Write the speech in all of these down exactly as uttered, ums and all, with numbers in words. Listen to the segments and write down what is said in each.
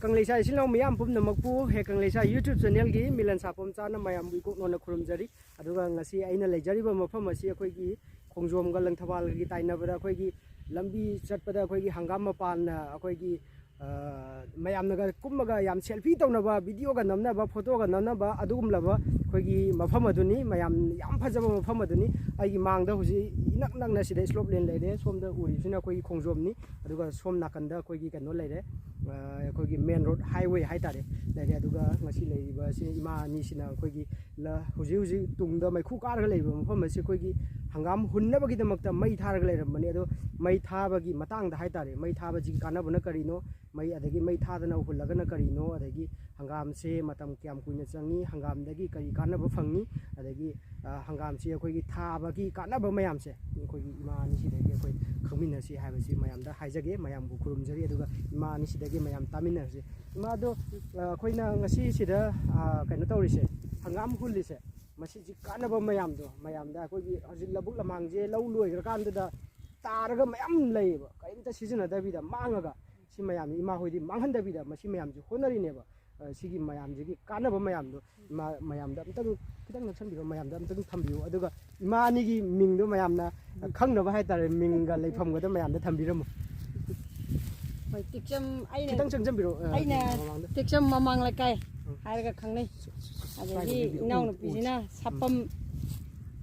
ꯀꯪꯂꯩꯁꯥ ꯏꯆꯤꯜ ꯏꯅꯥꯎ ꯃꯤꯌꯥꯝ ꯄꯨꯝꯅꯃꯛꯄꯨ ꯍꯦ ꯀꯪꯂꯩꯁꯥ YouTube channelꯒꯤ ꯃꯤꯂꯟ ꯁꯥꯄꯣꯝ ꯆꯥꯅ ꯃꯌꯥꯝꯕꯨ ꯏꯀꯣꯛ ꯅꯣꯟꯅ ꯈꯨꯔꯨꯝꯖꯔꯤ꯫ ꯑꯗꯨꯒ ꯉꯁꯤ ꯑꯩꯅ ꯂꯩꯖꯔꯤꯕ ꯃꯐꯝ ꯑꯁꯤ ꯑꯩꯈꯣꯏꯒꯤ ꯈꯣꯡꯖꯣꯝꯒ ꯂꯪꯊꯕꯥꯜꯒꯒꯤ ꯇꯥꯏꯅꯕꯗ ꯑꯩꯈꯣꯏꯒꯤ ꯂꯝꯕꯤ ꯆꯠꯄꯗ ꯑꯩꯈꯣꯏꯒꯤ ꯍꯪꯒꯥꯝ ꯃꯄꯥꯟꯅ ꯑꯩꯈꯣꯏꯒꯤ, ꯑ, ꯃꯌꯥꯝꯅꯒ ꯀꯨꯝꯃꯒ ꯌꯥꯝ selfie ꯇꯧꯅꯕ, videoꯒ ꯅꯝꯅꯕ, photoꯒ ꯅꯝꯅꯕ ꯑꯗꯨꯒꯨꯝꯂꯕ ꯑꯩꯈꯣꯏꯒꯤ ꯃꯐꯝ ꯑꯗꯨꯅꯤ꯫ ꯃꯌꯥꯝ ꯌꯥꯝ ꯐꯖꯕ ꯃꯐꯝ ꯑꯗꯨꯅꯤ꯫ ꯑꯩꯒꯤ ꯃꯥꯡꯗ ꯍꯧꯖꯤꯛ ꯏꯅꯛ ꯅꯛꯅ ꯁꯤꯗ slope land ꯂꯩꯔꯦ꯫ ꯁꯣꯝꯗ ꯎꯔꯤꯕꯁꯤꯅ ꯑꯩꯈꯣꯏꯒꯤ ꯈꯣꯡꯖꯣꯝꯅꯤ꯫ ꯑꯗꯨꯒ ꯁꯣꯝ ꯅꯥꯀꯟꯗ ꯑꯩꯈꯣꯏꯒꯤ ꯀꯩꯅꯣ ꯂꯩꯔꯦ, ꯑ, ꯑꯩꯈꯣꯏꯒꯤ main road highway ꯍꯥꯏꯇꯥꯔꯦ ꯂꯩꯔꯦ꯫ ꯑꯗꯨꯒ ꯉꯁꯤ ꯂꯩꯔꯤꯕ ꯑꯁꯤ ꯏꯃꯥ ꯑꯅꯤꯁꯤꯅ ꯑꯩꯈꯣꯏꯒꯤ ꯂ-, ꯍꯧꯖꯤꯛ ꯍꯧꯖꯤꯛ ꯇꯨꯡꯗ ꯃꯩꯈꯨ ꯀꯥꯔꯒ ꯂꯩꯔꯤꯕ ꯃꯐꯝ ꯑꯁꯤ ꯑꯩꯈꯣꯏꯒꯤ ꯍꯪꯒꯥꯝ ꯍꯨꯟꯅꯕꯒꯤꯗꯃꯛꯇ ꯃꯩ ꯊꯥꯔꯒ ꯂꯩꯔꯝꯕꯅꯤ꯫ ꯑꯗꯣ ꯃꯩ ꯊꯥꯕꯒꯤ ꯃꯇꯥꯡꯗ ꯍꯥꯏꯇꯥꯔꯦ, ꯃꯩ ꯊꯥꯕꯁꯤꯒꯤ ꯀꯥꯟꯅꯕꯅ ꯀꯔꯤꯅꯣ, ꯃꯩ ꯑꯗꯒꯤ ꯃꯩ ꯊꯥꯗꯅ ꯍꯨꯜꯂꯒꯅ ꯀꯔꯤꯅꯣ, ꯑꯗꯒꯤ ꯍꯪꯒꯥꯝꯁꯦ ꯃꯇꯝ ꯀꯌꯥꯝ ꯀꯨꯏꯅ ꯆꯪꯉꯤ, ꯍꯪꯒꯥꯝꯗꯒꯤ ꯀꯔꯤ ꯀꯥꯟꯅꯕ ꯐꯪꯉꯤ, ꯑꯗꯒꯤ, ꯑ, ꯍꯪꯒꯥꯝꯁꯤ ꯑꯩꯈꯣꯏꯒꯤ ꯊꯥꯕꯒꯤ ꯀꯥꯟꯅꯕ ꯃꯌꯥꯝꯁꯦ ꯑꯩꯈꯣꯏꯒꯤ ꯏꯃꯥ ꯑꯅꯤꯁꯤꯗꯒꯤ ꯑꯩꯈꯣꯏ ꯈꯪꯃꯤꯟꯅꯁꯤ ꯍꯥꯏꯕꯁꯤ ꯃꯌꯥꯝꯗ ꯍꯥꯏꯖꯒꯦ꯫ ꯃꯌꯥꯝꯕꯨ ꯈꯨꯔꯨꯝꯖꯔꯤ꯫ ꯑꯗꯨꯒ ꯏꯃꯥ ꯑꯅꯤꯁꯤꯗꯒꯤ ꯃꯌꯥꯝ ꯇꯥꯃꯤꯟꯅꯔꯁꯤ꯫ ꯏꯃꯥ ꯑꯗꯣ, ꯑ, ꯑꯩꯈꯣꯏꯅ ꯉꯁꯤ ꯁꯤꯗ, ꯑ, ꯀꯩꯅꯣ ꯇꯧꯔꯤꯁꯦ, ꯍꯪꯒꯥꯝ ꯍꯨꯜꯂꯤꯁꯦ, ꯃꯁꯤꯁꯤ ꯀꯥꯟꯅꯕ ꯃꯌꯥꯝꯗꯣ ꯃꯌꯥꯝꯗ ꯑꯩꯈꯣꯏꯒꯤ ꯍꯧꯖꯤꯛ ꯂꯧꯕꯨꯛ ꯂꯝꯍꯥꯡꯁꯦ ꯂꯧ ꯂꯣꯏꯈ꯭ꯔꯀꯥꯟꯗꯨꯗ ꯇꯥꯔꯒ ꯃꯌꯥꯝ ꯂꯩꯌꯦꯕ, ꯀꯔꯤꯝꯇ ꯁꯤꯖꯤꯟꯅꯗꯕꯤꯗ ꯃꯥꯡꯉꯒ꯫ ꯁꯤ ꯃꯌꯥꯝꯁꯤ ꯏꯃꯥ ꯍꯣꯏꯗꯤ ꯃꯥꯡꯍꯟꯗꯕꯤꯗ ꯃꯁꯤ ꯃꯌꯥꯝꯁꯤ ꯍꯣꯠꯅꯔꯤꯅꯦꯕ꯫ ꯑ, ꯁꯤꯒꯤ ꯃꯌꯥꯝꯁꯤꯒꯤ ꯀꯥꯟꯅꯕ ꯃꯌꯥꯝꯗꯣ ꯏꯃꯥ ꯃꯌꯥꯝꯗ ꯑꯝꯇꯪ ꯈꯤꯇꯪ ꯅꯛꯁꯟꯕꯤꯔꯣ, ꯃꯌꯥꯝꯗ ꯑꯝꯇꯪ ꯊꯝꯕꯤꯌꯨ꯫ ꯑꯗꯨꯒ ꯏꯃꯥ ꯑꯅꯤꯒꯤ ꯃꯤꯡꯗꯣ ꯃꯌꯥꯝꯅ, ꯑ, ꯈꯪꯅꯕ ꯍꯥꯏꯇꯥꯔꯦ, ꯃꯤꯡꯒ ꯂꯩꯐꯝꯒꯗꯣ ꯃꯌꯥꯝꯗ ꯊꯝꯕꯤꯔꯝꯃꯨ꯫ ꯍꯣꯏ, ꯇꯦꯛꯆꯝ ꯑꯩꯅ ꯈꯤꯇꯪ ꯆꯪꯁꯤꯟꯕꯤꯔꯣ, ꯑ, ꯑꯩꯅ ꯃꯃꯥꯡꯗ꯫ ꯇꯦꯛꯆꯝ ꯃꯃꯥꯡ ꯂꯩꯀꯥꯏ ꯎꯝ꯫ ꯍꯥꯏꯔꯒ ꯈꯪꯅꯩ꯫ ꯁ꯭ꯋꯥꯏꯗ ꯑꯗꯒꯤ ꯂꯦꯞꯄꯤꯔꯣ, ꯎ, ꯎ꯫ ꯏꯅꯥꯎꯅꯨꯄꯤꯁꯤꯅ ꯁꯥꯄꯝ,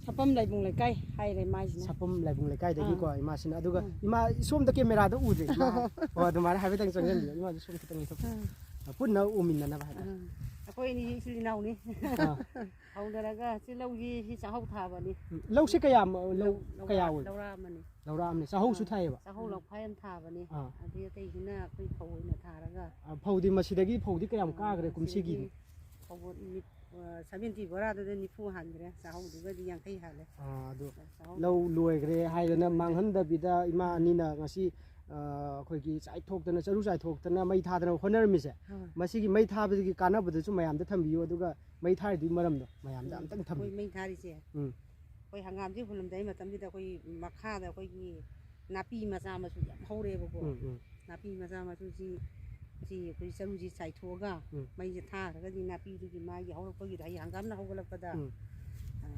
ꯁꯥꯄꯝ ꯂꯥꯏꯕꯨꯡ ꯂꯩꯀꯥꯏ ꯍꯥꯏꯔꯦ ꯃꯥꯏꯁꯤꯅ꯫ ꯁꯥꯄꯝ ꯂꯥꯏꯕꯨꯡ ꯂꯩꯀꯥꯏꯗꯒꯤꯀꯣ ꯑꯥ꯫ ꯏꯃꯥꯁꯤꯅ꯫ ꯑꯗꯨꯒ ꯎꯝ꯫ ꯏꯃꯥ ꯁꯣꯝꯗ cameraꯗ ꯎꯗ꯭ꯔꯦ꯫ ꯏꯃꯥ, ꯑꯣ, ꯑꯗꯨꯃꯥꯏꯅ ꯍꯥꯏꯐꯦꯠꯇꯪ ꯆꯪꯁꯤꯟꯕꯤꯌꯣ꯫ ꯏꯃꯥꯁꯨ ꯁꯣꯝ ꯈꯤꯇꯪ ꯂꯩꯊꯣꯛꯄꯤꯌꯣ꯫ ꯑꯥ꯫ ꯄꯨꯟꯅ ꯎꯃꯤꯟꯅꯅꯕ ꯍꯥꯏꯇꯥꯔꯦ꯫ ꯑꯥ꯫ ꯑꯩꯈꯣꯏ ꯑꯅꯤ ꯏꯆꯤꯜ ꯏꯅꯥꯎꯅꯤ꯫ ꯑꯥ꯫ ꯍꯧꯅꯔꯒ ꯁꯤ ꯂꯧꯁꯤ ꯁꯤ ꯆꯥꯛꯍꯧ ꯊꯥꯕꯅꯤ꯫ ꯎꯝ, ꯂꯧꯁꯦ ꯀꯌꯥꯝ, ꯂꯧ ꯂꯧ-, ꯀꯌꯥ ꯂꯧꯔꯥ-, ꯑꯣꯏꯕ? ꯂꯧꯔꯥ ꯑꯃꯅꯤ꯫ ꯂꯧꯔꯥ ꯑꯃꯅꯤ꯫ ꯆꯥꯛꯍꯧꯁꯨ ꯑꯥ, ꯊꯥꯏꯌꯦꯕ? ꯆꯥꯛꯍꯧ ꯂꯧꯈꯥꯏ ꯑꯃ ꯊꯥꯕꯅꯤ꯫ ꯑꯥ꯫ ꯑꯗꯩ ꯑꯇꯩꯁꯤꯅ ꯑꯩꯈꯣꯏ ꯐꯧ ꯑꯣꯏꯅ ꯊꯥꯔꯒ꯫ ꯑꯥ, ꯐꯧꯗꯤ ꯃꯁꯤꯗꯒꯤ ꯐꯧꯗꯤ ꯀꯌꯥꯝ ꯑꯥ, ꯀꯥꯈ꯭ꯔꯦ ꯃꯁꯤꯗꯒꯤ ꯀꯨꯝꯁꯤꯒꯤ? ꯐꯧꯕꯣꯠ ꯅꯤꯞ-, ꯑ, seventy ꯕꯣꯔꯥꯗꯨꯗ ꯅꯤꯐꯨ ꯍꯥꯟꯈ꯭ꯔꯦ, ꯆꯥꯛꯍꯧꯗꯨꯒꯗꯤ ꯌꯥꯡꯈꯩ ꯍꯥꯜꯂꯦ꯫ ꯑꯥ, ꯑꯗꯨ ꯆꯥꯛꯍꯧ ꯂꯧ ꯂꯣꯏꯈ꯭ꯔꯦ ꯍꯥꯏꯗꯅ ꯃꯥꯡꯍꯟꯗꯕꯤꯗ ꯏꯃꯥ ꯎꯝ꯫ ꯑꯅꯤꯅ ꯉꯁꯤ, ꯑ, ꯑꯩꯈꯣꯏꯒꯤ ꯆꯥꯏꯊꯣꯛꯇꯅ, ꯆꯔꯨ ꯆꯥꯏꯊꯣꯛꯇꯅ ꯃꯩ ꯊꯥꯗꯅ ꯍꯣꯠꯅꯔꯝꯃꯤꯁꯦ, ꯍꯣꯏ꯫ ꯃꯁꯤꯒꯤ ꯃꯩ ꯊꯥꯕꯗꯒꯤ ꯀꯥꯟꯅꯕꯗꯨꯁꯨ ꯃꯌꯥꯝꯗ ꯊꯝꯕꯤꯌꯨ, ꯑꯗꯨꯒ ꯃꯩ ꯊꯥꯔꯤꯗꯨꯒꯤ ꯃꯔꯝꯗꯣ ꯃꯌꯥꯝꯗ ꯎꯝ꯫ ꯑꯝꯇꯪ ꯊꯝꯕꯤꯌꯨ꯫ ꯑꯩꯈꯣꯏ ꯃꯩ ꯊꯥꯔꯤꯁꯦ, ꯎꯝ꯫ ꯑꯩꯈꯣꯏ ꯍꯪꯒꯥꯝꯁꯦ ꯍꯨꯜꯂꯝꯗꯥꯏ ꯃꯇꯝꯁꯤꯗ ꯑꯩꯈꯣꯏ ꯃꯈꯥꯗ ꯑꯩꯈꯣꯏꯒꯤ ꯅꯥꯄꯤ ꯃꯆꯥ ꯃꯁꯨ ꯌꯥꯝ ꯍꯧꯔꯦꯕꯀꯣ꯫ ꯎꯝ, ꯎꯝ꯫ ꯅꯥꯄꯤ ꯃꯆꯥ ꯃꯁꯨꯁꯤ ꯁꯤ ꯑꯩꯈꯣꯏ ꯆꯔꯨꯁꯤ ꯆꯥꯏꯊꯣꯛꯑꯒ ꯎꯝ꯫ ꯃꯩꯁꯦ ꯊꯥꯈ꯭ꯔꯒꯗꯤ ꯅꯥꯄꯤꯗꯨꯒꯤ ꯃꯥꯒꯤ ꯍꯧꯔꯛꯄꯒꯤꯗ ꯍꯌꯦꯡ ꯍꯪꯒꯥꯝꯅ ꯍꯧꯒꯠꯂꯛꯄꯗ, ꯎꯝ꯫ ꯑ,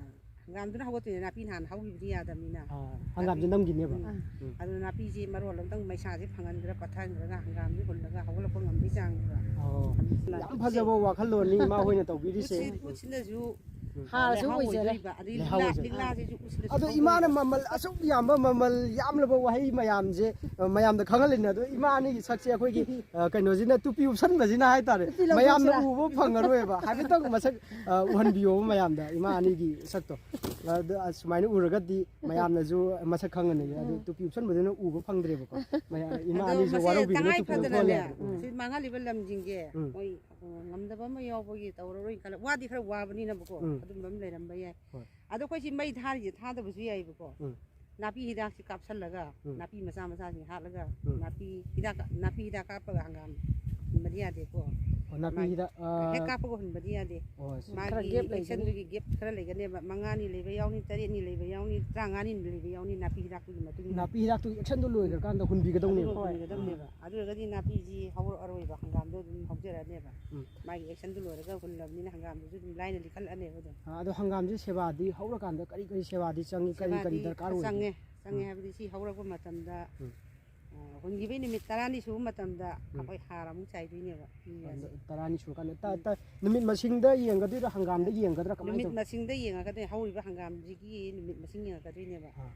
ꯍꯪꯒꯥꯝꯗꯨꯅ ꯍꯧꯒꯠꯇꯣꯏꯅꯦ, ꯅꯥꯄꯤ ꯅꯍꯥꯟ ꯍꯧꯈꯤꯕꯗꯤ ꯌꯥꯗꯕꯅꯤꯅ꯫ ꯑꯥ, ꯍꯪꯒꯥꯝꯁꯦ ꯅꯥꯄꯤ-, ꯅꯝꯈꯤꯅꯦꯕ꯫ ꯎꯝ꯫ ꯎꯝ꯫ ꯑꯗꯨ ꯅꯥꯄꯤꯁꯦ ꯃꯔꯣꯜ ꯑꯃꯇꯪ ꯃꯩꯁꯥꯁꯦ ꯐꯪꯍꯟꯈ꯭ꯔ ꯄꯠꯊꯍꯟꯈ꯭ꯔꯒ ꯍꯪꯒꯥꯝꯁꯦ ꯍꯨꯜꯂꯒ ꯍꯧꯒꯠꯂꯛꯄ ꯉꯝꯕꯒꯤ ꯆꯥꯡꯗ꯫ ꯑꯣ, ꯌꯥꯝ ꯐꯖꯕ ꯋꯥꯈꯜꯂꯣꯟꯅꯤ ꯏꯃꯥ ꯍꯣꯏꯅ ꯇꯧꯕꯤꯔꯤꯁꯦ꯫ ꯎꯠꯁꯤ-, ꯎꯠꯁꯤꯅꯁꯨ ꯎꯝ꯫ ꯍꯥꯔꯁꯨ ꯂꯩꯍꯥꯎ ꯑꯣꯏꯖꯔꯦ꯫ ꯑꯣꯏꯗꯣꯏꯕ, ꯑꯗꯩ ꯂꯩꯍꯥꯎ ꯂꯤꯛꯂꯥ-, ꯑꯣꯏꯖꯔꯦ꯫ ꯂꯤꯛꯂꯥꯁꯤꯁꯨ ꯎꯠꯁꯤꯅꯁꯨ ꯑꯗꯣ ꯍꯧꯗꯣꯏꯕ꯫ ꯏꯃꯥꯅ ꯃꯃꯜ ꯑꯁꯨꯛ ꯌꯥꯝꯕ ꯃꯃꯜ ꯌꯥꯝꯂꯕ ꯋꯥꯍꯩ ꯃꯌꯥꯝꯁꯦ, ꯑ, ꯃꯌꯥꯝꯗ ꯈꯪꯍꯜꯂꯤꯅꯦ꯫ ꯑꯗꯣ ꯏꯃꯥ ꯑꯅꯤꯒꯤ ꯁꯛꯁꯦ ꯑꯩꯈꯣꯏꯒꯤ, ꯑ, ꯀꯩꯅꯣꯁꯤꯅ ꯇꯨꯄꯤ ꯎꯞꯁꯟꯕꯁꯤꯅ ꯍꯥꯏꯇꯥꯔꯦ꯫ ꯇꯨꯄꯤ ꯂꯧꯊꯣꯛꯁꯤꯔꯥ? ꯃꯌꯥꯝꯅ ꯎꯕ ꯐꯪꯉꯔꯣꯏꯕ꯫ ꯍꯥꯏꯐꯦꯠꯇꯪ ꯃꯁꯛ, ꯑ, ꯎꯍꯟꯕꯤꯌꯣꯕ ꯃꯌꯥꯝꯗ ꯏꯃꯥ ꯑꯅꯤꯒꯤ ꯁꯛꯇꯣ꯫ ꯑꯗꯣ ꯑꯁꯨꯃꯥꯏꯅ ꯎꯔꯒꯗꯤ ꯃꯌꯥꯝꯅꯁꯨ ꯃꯁꯛ ꯈꯪꯉꯅꯤ꯫ ꯑꯗꯨ ꯎꯝ꯫ ꯇꯨꯄꯤ ꯎꯞꯁꯟꯕꯗꯨꯅ ꯎꯕ ꯐꯪꯗ꯭ꯔꯦꯕꯀꯣ꯫ ꯃꯌꯥꯝ, ꯏꯃꯥ ꯑꯗꯣ ꯑꯅꯤꯁꯦ ꯃꯁꯤ ꯋꯥꯔꯧꯕꯤꯒꯅꯨ, ꯇꯉꯥꯏ ꯇꯨꯄꯤ ꯐꯗꯅꯅꯦ, ꯂꯧꯊꯣꯛꯍꯜꯂꯦ ꯍꯥꯏꯕꯗꯣ꯫ ꯎꯝ꯫ ꯁꯤ ꯃꯥꯡꯍꯜꯂꯤꯕ ꯂꯝꯁꯤꯡꯁꯦ ꯎꯝ꯫ ꯃꯣꯏ ꯑꯣ, ꯉꯝꯗꯕ ꯑꯃ ꯌꯥꯎꯕꯒꯤ ꯇꯧꯔꯔꯣꯏꯅ ꯈꯜꯂꯦ꯫ ꯋꯥꯗꯤ ꯈꯔ ꯋꯥꯕꯅꯤꯅꯕꯀꯣ, ꯎꯝ꯫ ꯑꯗꯨꯝꯕ ꯑꯃ ꯂꯩꯔꯝꯕ ꯌꯥꯏ꯫ ꯍꯣꯏ꯫ ꯑꯗꯣ ꯑꯩꯈꯣꯏ ꯁꯤ ꯃꯩ ꯊꯥꯔꯤꯁꯦ ꯊꯥꯗꯕꯁꯨ ꯌꯥꯏꯕꯀꯣ꯫ ꯎꯝ꯫ ꯅꯥꯄꯤ ꯍꯤꯗꯥꯛꯁꯤ ꯀꯥꯞꯁꯜꯂꯒ, ꯎꯝ꯫ ꯅꯥꯄꯤ ꯃꯆꯥ ꯃꯆꯥꯁꯤꯡ ꯍꯥꯠꯂꯒ, ꯎꯝ꯫ ꯅꯥꯄꯤ ꯍꯤꯗꯥꯛ, ꯅꯥꯄꯤ ꯍꯤꯗꯥꯛ ꯀꯥꯞꯄꯒ ꯍꯪꯒꯥꯝ ꯍꯨꯟꯕꯗꯤ ꯌꯥꯗꯦꯀꯣ꯫ ꯑꯣ, ꯅꯥꯄꯤ ꯃꯥꯒꯤ ꯍꯤꯗꯥꯛ, ꯑꯥ, ꯍꯦꯛ ꯀꯥꯞꯄꯒ ꯍꯨꯟꯕꯗꯤ ꯌꯥꯗꯦ꯫ ꯑꯣ, ꯁꯤ ꯃꯥꯒꯤ ꯈꯔ gap ꯂꯩꯒꯅꯤ꯫ Action-ꯗꯨꯒꯤ gap ꯈꯔ ꯂꯩꯒꯅꯦꯕ꯫ ꯃꯉꯥꯅꯤ ꯂꯩꯕ ꯌꯥꯎꯅꯤ, ꯇꯔꯦꯠꯅꯤ ꯂꯩꯕ ꯌꯥꯎꯅꯤ, ꯇꯔꯥꯃꯉꯥꯅꯤ ꯂꯩꯕ ꯌꯥꯎꯅꯤ ꯅꯥꯄꯤ ꯍꯤꯗꯥꯛꯇꯨꯒꯤ ꯃꯇꯨꯡ ꯏꯟꯅ꯫ ꯅꯥꯄꯤ ꯍꯤꯗꯥꯛꯇꯨꯒꯤ action-ꯗꯣ ꯂꯣꯏꯈ꯭ꯔꯀꯥꯟꯗ ꯍꯨꯟꯕꯤꯒꯗꯧꯅꯦꯕ꯫ ꯑꯗꯨꯒ ꯍꯣꯏ꯫ ꯍꯨꯟꯒꯗꯕꯅꯦꯕ꯫ ꯑꯗꯨ ꯑꯣꯏꯔꯒꯗꯤ ꯅꯥꯄꯤꯁꯤ ꯍꯧꯔꯛꯑꯔꯣꯏꯕ, ꯍꯪꯒꯥꯝꯗꯣ ꯑꯗꯨꯝ ꯍꯧꯖꯔꯛꯑꯅꯦꯕ꯫ ꯎꯝ꯫ ꯃꯥꯒꯤ action-ꯗꯨ ꯂꯣꯏꯔꯒ ꯍꯨꯜꯂꯕꯅꯤꯅ ꯍꯪꯒꯥꯝꯗꯨꯁꯨ ꯑꯗꯨꯝ ꯂꯥꯏꯅ ꯂꯤꯈꯠꯂꯅꯦꯕ ꯑꯗꯨꯝ꯫ ꯑꯥ, ꯑꯗꯣ ꯍꯪꯒꯥꯝꯁꯦ ꯁꯦꯕꯥꯗꯤ ꯍꯧꯔꯀꯥꯟꯗ ꯀꯔꯤ ꯀꯔꯤ ꯁꯦꯕꯥꯗꯤ ꯆꯪꯉꯤ, ꯀꯔꯤ ꯀꯔꯤ ꯁꯦꯕꯥꯗꯤ ꯗꯔꯀꯥꯔ ꯑꯣꯏꯒꯦ? ꯆꯪꯉꯦ, ꯆꯪꯉꯦ ꯎꯝ꯫ ꯍꯥꯏꯕꯗꯤ ꯁꯤ ꯍꯧꯔꯛꯄ ꯃꯇꯝꯗ, ꯎꯝ꯫ ꯑ, ꯍꯨꯟꯈꯤꯕꯒꯤ ꯅꯨꯃꯤꯠ ꯇꯔꯥꯅꯤ ꯁꯨꯕ ꯃꯇꯝꯗ ꯎꯝ꯫ ꯑꯩꯈꯣꯏ ꯍꯥꯔ ꯑꯃꯨꯛ ꯆꯥꯏꯗꯣꯏꯅꯦꯕ꯫ ꯎꯝ꯫ ꯇꯔꯥꯅꯤ ꯁꯨꯔꯀꯥꯟꯗ, ꯇ-, ꯎꯝ꯫ ꯇ-, ꯅꯨꯃꯤꯠ ꯃꯁꯤꯡꯗ ꯌꯦꯡꯒꯗꯣꯏꯔꯥ ꯍꯪꯒꯥꯝꯗ ꯌꯦꯡꯒꯗ꯭ꯔꯥ ꯀꯃꯥꯏꯅ ꯅꯨꯃꯤꯠ ꯇꯧ-, ꯃꯁꯤꯡꯗ ꯌꯦꯡꯉꯒꯗꯤ ꯍꯧꯔꯤꯕ ꯍꯪꯒꯥꯝꯁꯤꯒꯤ ꯅꯨꯃꯤꯠ ꯃꯁꯤꯡ ꯌꯦꯡꯉꯛꯀꯗꯣꯏꯅꯦꯕ꯫ ꯑꯥ꯫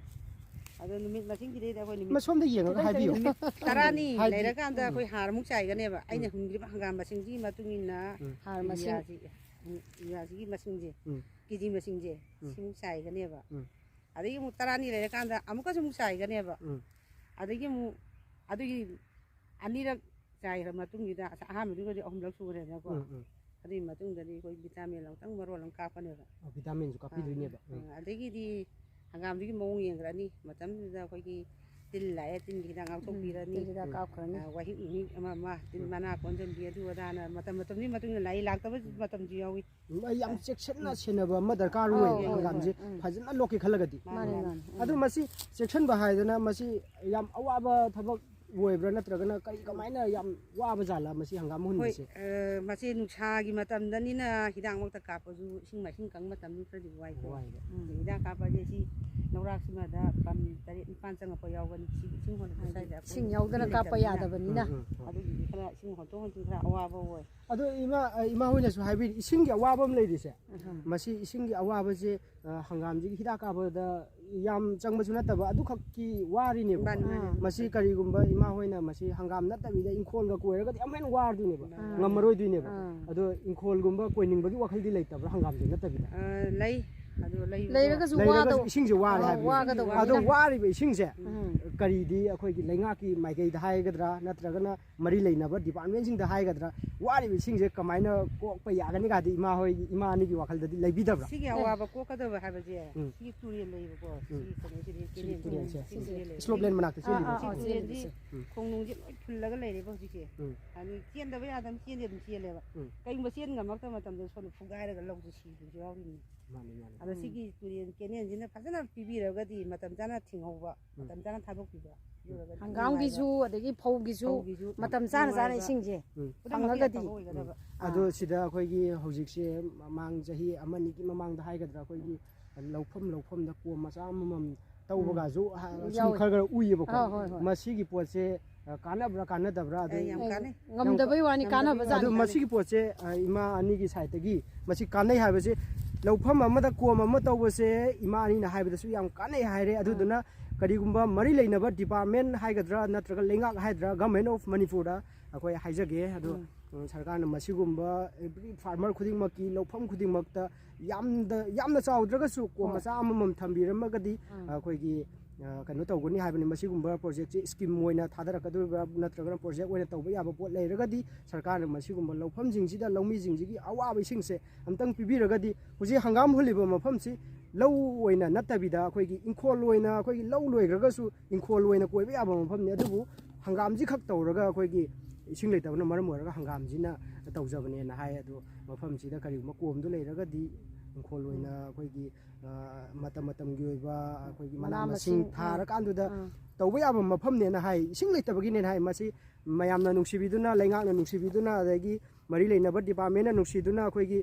ꯑꯗꯣ ꯅꯨꯃꯤꯠ ꯃꯁꯤꯡꯁꯤꯗꯩꯗ ꯑꯩꯈꯣꯏ ꯅꯨꯃꯤꯠ ꯃꯁꯣꯝꯗ ꯌꯦꯡꯉꯒ ꯈꯤꯇꯪ ꯍꯥꯏꯕꯤꯌꯨ꯫ ꯅꯨꯃꯤꯠ ꯇꯔꯥꯅꯤ ꯍꯥꯏꯗꯤ ꯂꯩꯔꯀꯥꯟꯗ ꯎꯝ꯫ ꯑꯩꯈꯣꯏ ꯍꯥꯔ ꯑꯃꯨꯛ ꯆꯥꯏꯒꯅꯦꯕ꯫ ꯑꯩꯅ ꯎꯝ꯫ ꯍꯨꯟꯈ꯭ꯔꯤꯕ ꯍꯪꯒꯥꯝ ꯃꯁꯤꯡꯁꯤꯒꯤ ꯃꯇꯨꯡ ꯏꯟꯅ ꯎꯝ꯫ ꯍꯥꯔ ꯃꯁꯤꯡ꯫ ꯌꯨꯔꯤꯌꯥꯁꯤ-, ꯎꯝ, ꯌꯨꯔꯤꯌꯥꯁꯤꯒꯤ ꯃꯁꯤꯡꯁꯦ, ꯎꯝ꯫ ꯀꯦ ꯖꯤ ꯃꯁꯤꯡꯁꯦ, ꯎꯝ꯫ ꯁꯤꯃꯨꯛ ꯆꯥꯏꯒꯅꯦꯕ꯫ ꯎꯝ꯫ ꯑꯗꯒꯤ ꯑꯃꯨꯛ ꯇꯔꯥꯅꯤ ꯂꯩꯔꯀꯥꯟꯗ ꯑꯃꯨꯛꯀꯁꯨ ꯑꯃꯨꯛ ꯆꯥꯏꯒꯅꯦꯕ꯫ ꯎꯝ꯫ ꯑꯗꯒꯤ ꯑꯃꯨꯛ ꯑꯗꯨꯒꯤ ꯑꯅꯤꯔꯛ ꯆꯥꯏꯈ꯭ꯔ ꯃꯇꯨꯡꯁꯤꯗ, ꯑꯁ, ꯑꯍꯥꯟꯕꯗꯨꯒꯗꯤ ꯑꯍꯨꯝꯂꯛ ꯁꯨꯈ꯭ꯔꯦꯗꯅꯀꯣ꯫ ꯎꯝ, ꯎꯝ꯫ ꯑꯗꯨꯒꯤ ꯃꯇꯨꯡꯗꯗꯤ ꯑꯩꯈꯣꯏ vitamin ꯑꯃꯨꯛꯇꯪ ꯃꯔꯣꯜ ꯑꯃ ꯀꯥꯞꯀꯅꯦꯕ꯫ ꯑꯣ, vitamin-ꯁꯨ ꯑꯥ, ꯀꯥꯞꯄꯤꯗꯣꯏꯅꯦꯕ꯫ ꯎꯝ꯫ ꯑꯥ, ꯑꯗꯒꯤꯗꯤ ꯍꯪꯒꯥꯝꯗꯨꯒꯤ ꯃꯑꯣꯡ ꯌꯦꯡꯈ꯭ꯔꯅꯤ꯫ ꯃꯇꯝꯗꯨꯗ ꯑꯩꯈꯣꯏꯒꯤ ꯇꯤꯜ ꯂꯥꯛꯑꯦ, ꯇꯤꯟꯒꯤ ꯍꯤꯗꯥꯛ ꯎꯝ, ꯉꯥꯛꯊꯣꯛꯄꯤꯔꯅꯤ꯫ ꯇꯤꯜ ꯍꯤꯗꯥꯛ ꯎꯝ꯫ ꯀꯥꯞꯈ꯭ꯔꯅꯤ꯫ ꯑꯥ, ꯋꯥꯍꯤꯛ ꯅꯨꯍꯤꯛ ꯑꯃ ꯑꯃ, ꯇꯤꯜ ꯎꯝ꯫ ꯃꯅꯥ ꯀꯣꯟꯁꯤꯟꯕꯤ ꯑꯗꯨ ꯑꯗꯥꯅ ꯃꯇꯝ ꯃꯇꯝꯗꯨꯒꯤ ꯃꯇꯨꯡ ꯏꯟꯅ ꯂꯥꯛꯏ, ꯂꯥꯛꯇꯕ ꯎꯝ꯫ ꯃꯇꯝꯁꯨ ꯌꯥꯎꯏ꯫ ꯎꯝ, ꯑꯩ ꯌꯥꯝ ꯑꯥ, ꯆꯦꯛꯁꯤꯟꯅ ꯎꯝ꯫ ꯁꯦꯟꯅꯕ ꯑꯃ ꯗꯔꯀꯥꯔ ꯑꯧ, ꯑꯣꯏꯌꯦꯕ ꯑꯧ, ꯍꯪꯒꯥꯝꯁꯦ ꯍꯣꯏ, ꯎꯝ꯫ ꯐꯖꯅ ꯂꯣꯛꯀꯦ ꯈꯜꯂꯒꯗꯤ꯫ ꯃꯥꯅꯦ, ꯃꯥꯅꯦ, ꯃꯥꯅꯦ꯫ ꯎꯝ꯫ ꯑꯗꯨ ꯃꯁꯤ ꯆꯦꯛꯁꯤꯟꯕ ꯍꯥꯏꯗꯅ ꯃꯁꯤ ꯌꯥꯝ ꯑꯋꯥꯕ ꯊꯕꯛ ꯑꯣꯏꯕ꯭ꯔꯥ, ꯅꯠꯇ꯭ꯔꯒꯅ ꯀꯔꯤ, ꯀꯃꯥꯏꯅ ꯌꯥꯝ ꯋꯥꯕ ꯖꯥꯠꯂꯥ ꯃꯁꯤ ꯍꯪꯒꯥꯝ ꯍꯣꯏ꯫ ꯍꯨꯟꯕꯁꯦ? ꯑ, ꯃꯁꯤ ꯅꯨꯡꯁꯥꯒꯤ ꯃꯇꯝꯗꯅꯤꯅ ꯍꯤꯗꯥꯛꯃꯛꯇ ꯀꯥꯞꯄꯁꯨ ꯏꯁꯤꯡ ꯃꯥꯏꯁꯤꯡ ꯀꯪꯕ ꯃꯇꯝꯗꯤ ꯈꯔꯗꯤ ꯋꯥꯏꯀꯣ꯫ ꯋꯥꯏꯕ꯫ ꯎꯝ, ꯍꯤꯗꯥꯛ ꯀꯥꯞꯄꯁꯦ ꯁꯤ ꯂꯧꯔꯥꯛꯁꯤꯃꯗ ꯄꯝ ꯇꯔꯦꯠ ꯅꯤꯄꯥꯟ ꯆꯪꯉꯛꯄ ꯌꯥꯎꯒꯅꯤ꯫ ꯁꯤ ꯏꯁꯤꯡ ꯍꯣꯟꯕ ꯁ꯭ꯋꯥꯏꯗ ꯑꯩꯈꯣꯏ ꯏꯁꯤꯡ ꯌꯥꯎꯗꯅ ꯏꯁꯤꯡ ꯀꯥꯞꯄ ꯂꯩꯇꯕꯅꯤꯅ꯫ ꯌꯥꯗꯕꯅꯤꯅ꯫ ꯎꯝ, ꯎꯝ, ꯎꯝ꯫ ꯑꯗꯨꯒꯤꯗꯤ ꯈꯔ ꯏꯁꯤꯡ ꯍꯣꯟꯗꯣꯛ ꯍꯣꯟꯖꯤꯟ ꯈꯔ ꯑꯋꯥꯕ ꯑꯣꯏ꯫ ꯑꯗꯣ ꯏꯃꯥ, ꯑ, ꯏꯃꯥ ꯍꯣꯏꯅꯁꯨ ꯍꯥꯏꯕꯤꯔꯤ, ꯏꯁꯤꯡꯒꯤ ꯑꯋꯥꯕ ꯑꯃ ꯂꯩꯔꯤꯁꯦ꯫ ꯃꯁꯤ ꯏꯁꯤꯡꯒꯤ ꯑꯋꯥꯕꯁꯦ, ꯑ, ꯍꯪꯒꯥꯝꯁꯤꯒꯤ ꯍꯤꯗꯥꯛ ꯀꯥꯞꯄꯗ ꯌꯥꯝ ꯆꯪꯕꯁꯨ ꯅꯠꯇꯕ ꯑꯗꯨꯈꯛꯀꯤ ꯋꯥꯔꯤꯅꯦꯕꯀꯣ꯫ ꯃꯥꯅꯤ, ꯃꯥꯅꯤ꯫ ꯑꯥ꯫ ꯃꯁꯤ ꯀꯔꯤꯒꯨꯝꯕ ꯏꯃꯥ ꯍꯣꯏꯅ ꯃꯁꯤ ꯍꯪꯒꯥꯝ ꯅꯠꯇꯕꯤꯗ ꯏꯪꯈꯣꯜꯒ ꯀꯣꯏꯔꯒꯗꯤ ꯑꯃꯨꯛ ꯍꯦꯟꯅ ꯋꯥꯔꯗꯣꯏꯅꯦꯕ꯫ ꯑꯥ꯫ ꯉꯝꯃꯔꯣꯏꯗꯣꯏꯅꯦꯕ꯫ ꯑꯥ꯫ ꯑꯗꯣ ꯏꯪꯈꯣꯜꯒꯨꯝꯕ ꯀꯣꯏꯅꯤꯡꯕꯒꯤ ꯋꯥꯈꯜꯗꯤ ꯂꯩꯇꯕ꯭ꯔꯥ ꯍꯪꯒꯥꯝꯁꯦ ꯅꯠꯇꯕꯤꯗ? ꯑ, ꯂꯩ꯫ ꯑꯗꯨ ꯂꯩꯕꯗꯣ ꯂꯩꯔꯒꯁꯨ ꯂꯩꯔꯒꯁꯨ ꯋꯥꯗꯧ- ꯏꯁꯤꯡꯁꯦ ꯋꯥꯔꯦ ꯑꯧ, ꯍꯥꯏꯕꯅꯤ꯫ ꯋꯥꯒꯗꯧꯕꯅꯤꯅ꯫ ꯑꯗꯣ ꯋꯥꯔꯤꯕ ꯏꯁꯤꯡꯁꯦ ꯎꯝ꯫ ꯀꯔꯤꯗꯤ ꯑꯩꯈꯣꯏꯒꯤ ꯂꯩꯉꯥꯛꯀꯤ ꯃꯥꯏꯀꯩꯗ ꯍꯥꯏꯒꯗ꯭ꯔꯥ, ꯅꯠꯇ꯭ꯔꯒꯅ ꯃꯔꯤ ꯂꯩꯅꯕ ꯗꯤꯄꯥꯔꯠꯃꯦꯟꯁꯤꯡꯗ ꯍꯥꯏꯒꯗ꯭ꯔꯥ, ꯋꯥꯔꯤꯕ ꯏꯁꯤꯡꯁꯦ ꯀꯃꯥꯏꯅ ꯀꯣꯛꯄ ꯌꯥꯒꯅꯤ ꯀꯥꯏꯗꯤ ꯏꯃꯥ ꯍꯣꯏ, ꯏꯃꯥ ꯑꯅꯤꯒꯤ ꯋꯥꯈꯜꯗꯗꯤ ꯂꯩꯕꯤꯗꯕ꯭ꯔꯥ? ꯁꯤꯒꯤ ꯑꯋꯥꯕ ꯀꯣꯛꯀꯗꯕ ꯍꯥꯏꯕꯁꯦ ꯎꯝ꯫ ꯁꯤꯒꯤ ꯇꯨꯔꯦꯜ ꯂꯩꯕꯀꯣ꯫ ꯎꯝ꯫ ꯁꯤ ꯀꯩꯅꯣꯁꯤꯗꯤ ꯁꯤꯒꯤ ꯀꯦꯅꯦꯜ ꯇꯨꯔꯦꯜꯁꯦ꯫ ꯁꯤ ꯇꯨꯔꯦꯜ ꯂꯩꯕ꯫ ꯁ꯭ꯂꯣꯞ ꯂꯦꯟ ꯃꯅꯥꯛꯇ ꯑꯥ, ꯑꯥ, ꯆꯦꯜꯂꯤꯕ꯫ ꯑꯥ, ꯁꯤ ꯇꯨꯔꯦꯜꯁꯤ ꯎꯝ꯫ ꯈꯣꯡꯅꯨꯡꯁꯤ ꯂꯣꯏ ꯐꯨꯜꯂꯒ ꯂꯩꯔꯦꯕ ꯍꯧꯖꯤꯛꯁꯦ꯫ ꯎꯝ꯫ ꯑꯗꯨ ꯆꯦꯟꯗꯕ ꯌꯥꯗꯕ ꯆꯦꯟꯗꯤ ꯑꯗꯨꯝ ꯆꯦꯜꯂꯦꯕ꯫ ꯎꯝ꯫ ꯀꯩꯒꯨꯝꯕ ꯆꯦꯟ ꯉꯝꯃꯛꯇꯕ ꯃꯇꯝꯗ ꯁꯣꯝꯗ ꯐꯨꯒꯥꯏꯔꯒ ꯂꯧꯁꯦ ꯁꯤꯕꯁꯨ ꯌꯥꯎꯔꯤꯅꯤ꯫ ꯃꯥꯅꯤ, ꯃꯥꯅꯤ꯫ ꯑꯗꯣ ꯁꯤꯒꯤ ꯇꯨꯔꯦꯜ ꯀꯦꯅꯦꯜꯁꯤꯅ ꯐꯖꯅ ꯄꯤꯕꯤꯔꯒꯗꯤ ꯃꯇꯝ ꯆꯥꯅ ꯊꯤꯡꯍꯧꯕ, ꯎꯝ꯫ ꯃꯇꯝ ꯆꯥꯅ ꯊꯥꯗꯣꯛꯄꯤꯕ꯫ ꯑꯗꯨ ꯑꯣꯏꯔꯒꯗꯤ ꯍꯪꯒꯥꯝꯒꯤꯁꯨ ꯑꯗꯒꯤ ꯐꯧꯒꯤꯁꯨ ꯐꯧꯒꯤꯁꯨ ꯃꯇꯝ ꯆꯥꯅ ꯆꯥꯅ ꯅꯨꯡꯉꯥꯏꯕ꯫ ꯏꯁꯤꯡꯁꯦ ꯎꯝ꯫ ꯈꯨꯗꯛꯃꯛꯀꯤ ꯐꯪꯉꯒꯗꯤ꯫ ꯑꯐꯕ ꯑꯣꯏꯒꯗꯕ꯫ ꯑꯥ꯫ ꯑꯗꯣ ꯁꯤꯗ ꯑꯩꯈꯣꯏꯒꯤ ꯍꯧꯖꯤꯛꯁꯦ ꯃꯃꯥꯡ ꯆꯍꯤ ꯑꯃꯅꯤꯒꯤ ꯃꯃꯥꯡꯗ ꯍꯥꯏꯒꯗ꯭ꯔꯥ, ꯑꯩꯈꯣꯏꯒꯤ ꯂꯧꯐꯝ ꯂꯧꯐꯝꯗ ꯀꯣꯝ ꯃꯆꯥ ꯑꯃꯃꯝ ꯇꯧꯕꯒꯁꯨ ꯍꯥ-, ꯁꯨꯝ ꯌꯥꯎꯋꯦ꯫ ꯈꯔ ꯈꯔ ꯎꯏꯌꯦꯕꯀꯣ꯫ ꯑꯥ, ꯍꯣꯏ, ꯍꯣꯏ꯫ ꯃꯁꯤꯒꯤ ꯄꯣꯠꯁꯦ, ꯑ, ꯀꯥꯟꯅꯕ꯭ꯔꯥ ꯀꯥꯟꯅꯗꯕ꯭ꯔꯥ? ꯑꯗꯨ ꯑꯦ, ꯌꯥꯝ ꯀꯥꯟꯅꯩ꯫ ꯉꯝꯗꯕꯩ ꯋꯥꯅꯤ, ꯉꯝꯗꯕꯩ ꯀꯥꯟꯅꯕ ꯋꯥꯅꯤ꯫ ꯑꯗꯨ ꯖꯥꯠꯅꯤ꯫ ꯃꯁꯤꯒꯤ ꯄꯣꯠꯁꯦ, ꯑ, ꯏꯃꯥ ꯑꯅꯤꯒꯤ ꯁꯥꯏꯠꯇꯒꯤ ꯃꯁꯤ ꯀꯥꯟꯅꯩ ꯍꯥꯏꯕꯁꯦ, ꯂꯧꯐꯝ ꯑꯃꯗ ꯀꯣꯝ ꯑꯃ ꯇꯧꯕꯁꯦ ꯏꯃꯥ ꯑꯅꯤꯅ ꯍꯥꯏꯕꯗꯁꯨ ꯌꯥꯝ ꯀꯥꯟꯅꯩ ꯍꯥꯏꯔꯦ꯫ ꯑꯗꯨꯗꯨꯅ ꯀꯔꯤꯒꯨꯝꯕ ꯃꯔꯤ ꯂꯩꯅꯕ ꯗꯤꯄꯥꯔꯠꯃꯦꯟ ꯍꯥꯏꯒꯗ꯭ꯔꯥ, ꯅꯠꯇ꯭ꯔꯒ ꯂꯩꯉꯥꯛ ꯍꯥꯏꯒꯗ꯭ꯔꯥ, Government of ꯃꯅꯤꯄꯨꯔꯗ ꯑꯩꯈꯣꯏ ꯍꯥꯏꯖꯒꯦ꯫ ꯑꯗꯣ, ꯎꯝ, ꯁꯔꯀꯥꯔꯅ ꯃꯁꯤꯒꯨꯝꯕ ꯑꯦꯚ꯭ꯔꯤ ꯐꯥꯔꯃꯔ ꯈꯨꯗꯤꯡꯃꯛꯀꯤ ꯂꯧꯐꯝ ꯈꯨꯗꯤꯡꯃꯛꯇ ꯌꯥꯝꯗ-, ꯌꯥꯝꯅ ꯆꯥꯎꯗ꯭ꯔꯒꯁꯨ ꯀꯣꯝ ꯍꯣꯏ꯫ ꯃꯆꯥ ꯑꯃꯃꯝ ꯊꯝꯕꯤꯔꯝꯃꯒꯗꯤ ꯎꯝ꯫ ꯑꯩꯈꯣꯏꯒꯤ, ꯑ, ꯀꯩꯅꯣ ꯇꯧꯒꯅꯤ ꯍꯥꯏꯕꯅꯤ꯫ ꯃꯁꯤꯒꯨꯝꯕ ꯄ꯭ꯔꯣꯖꯦꯛꯁꯦ ꯁ꯭ꯀꯤꯝ ꯑꯣꯏꯅ ꯊꯥꯗꯔꯛꯀꯗꯧꯔꯤꯕ꯭ꯔꯥ, ꯅꯠꯇ꯭ꯔꯒꯅ ꯄ꯭ꯔꯣꯖꯦꯛ ꯑꯣꯏꯅ ꯇꯧꯕ ꯌꯥꯕ ꯄꯣꯠ ꯂꯩꯔꯒꯗꯤ ꯁꯔꯀꯥꯔꯅ ꯃꯁꯤꯒꯨꯝꯕ ꯂꯧꯐꯝꯁꯤꯡꯁꯤꯗ ꯂꯧꯃꯤꯁꯤꯡꯁꯤꯒꯤ ꯑꯋꯥꯕ ꯏꯁꯤꯡꯁꯦ ꯑꯝꯇꯪ ꯄꯤꯕꯤꯔꯒꯗꯤ ꯍꯧꯖꯤꯛ ꯍꯪꯒꯥꯝ ꯍꯨꯜꯂꯤꯕ ꯃꯐꯝꯁꯤ ꯂꯧ ꯑꯣꯏꯅ ꯅꯠꯇꯕꯤꯗ ꯑꯩꯈꯣꯏꯒꯤ ꯏꯪꯈꯣꯜ ꯑꯣꯏꯅ, ꯑꯩꯈꯣꯏꯒꯤ ꯂꯧ ꯂꯣꯏꯈ꯭ꯔꯒꯁꯨ ꯏꯪꯈꯣꯜ ꯑꯣꯏꯅ ꯀꯣꯏꯕ ꯌꯥꯕ ꯃꯐꯝꯅꯤ꯫ ꯑꯗꯨꯕꯨ ꯍꯪꯒꯥꯝꯁꯤ ꯈꯛ ꯇꯧꯔꯒ ꯑꯩꯈꯣꯏꯒꯤ ꯏꯁꯤꯡ ꯂꯩꯇꯕꯅ ꯃꯔꯝ ꯑꯣꯏꯔꯒ ꯍꯪꯒꯥꯝꯁꯤꯅ ꯇꯧꯖꯕꯅꯦꯅ ꯍꯥꯏ꯫ ꯑꯗꯣ ꯃꯐꯝꯁꯤꯗ ꯀꯔꯤꯒꯨꯝꯕ ꯀꯣꯝꯗꯨ ꯂꯩꯔꯒꯗꯤ ꯏꯪꯈꯣꯜ ꯑꯣꯏꯅ ꯑꯩꯈꯣꯏꯒꯤ, ꯑ, ꯃꯇꯝ ꯃꯇꯝꯒꯤ ꯑꯣꯏꯕ ꯑꯩꯈꯣꯏꯒꯤ ꯃꯅꯥ ꯃꯅꯥ ꯃꯁꯤꯡ ꯃꯁꯤꯡ, ꯑꯥ, ꯊꯥꯔꯀꯥꯟꯗꯨꯗ ꯑꯥ꯫ ꯇꯧꯕ ꯌꯥꯕ ꯃꯐꯝꯅꯦꯅ ꯍꯥꯏ, ꯏꯁꯤꯡ ꯂꯩꯇꯕꯒꯤꯅꯦꯅ ꯍꯥꯏ꯫ ꯃꯁꯤ ꯃꯌꯥꯝꯅ ꯅꯨꯡꯁꯤꯕꯤꯗꯨꯅ, ꯂꯩꯉꯥꯛꯅ ꯅꯨꯡꯁꯤꯕꯤꯗꯨꯅ, ꯑꯗꯒꯤ ꯃꯔꯤ ꯂꯩꯅꯕ departmentꯅ ꯅꯨꯡꯁꯤꯗꯨꯅ ꯑꯩꯈꯣꯏꯒꯤ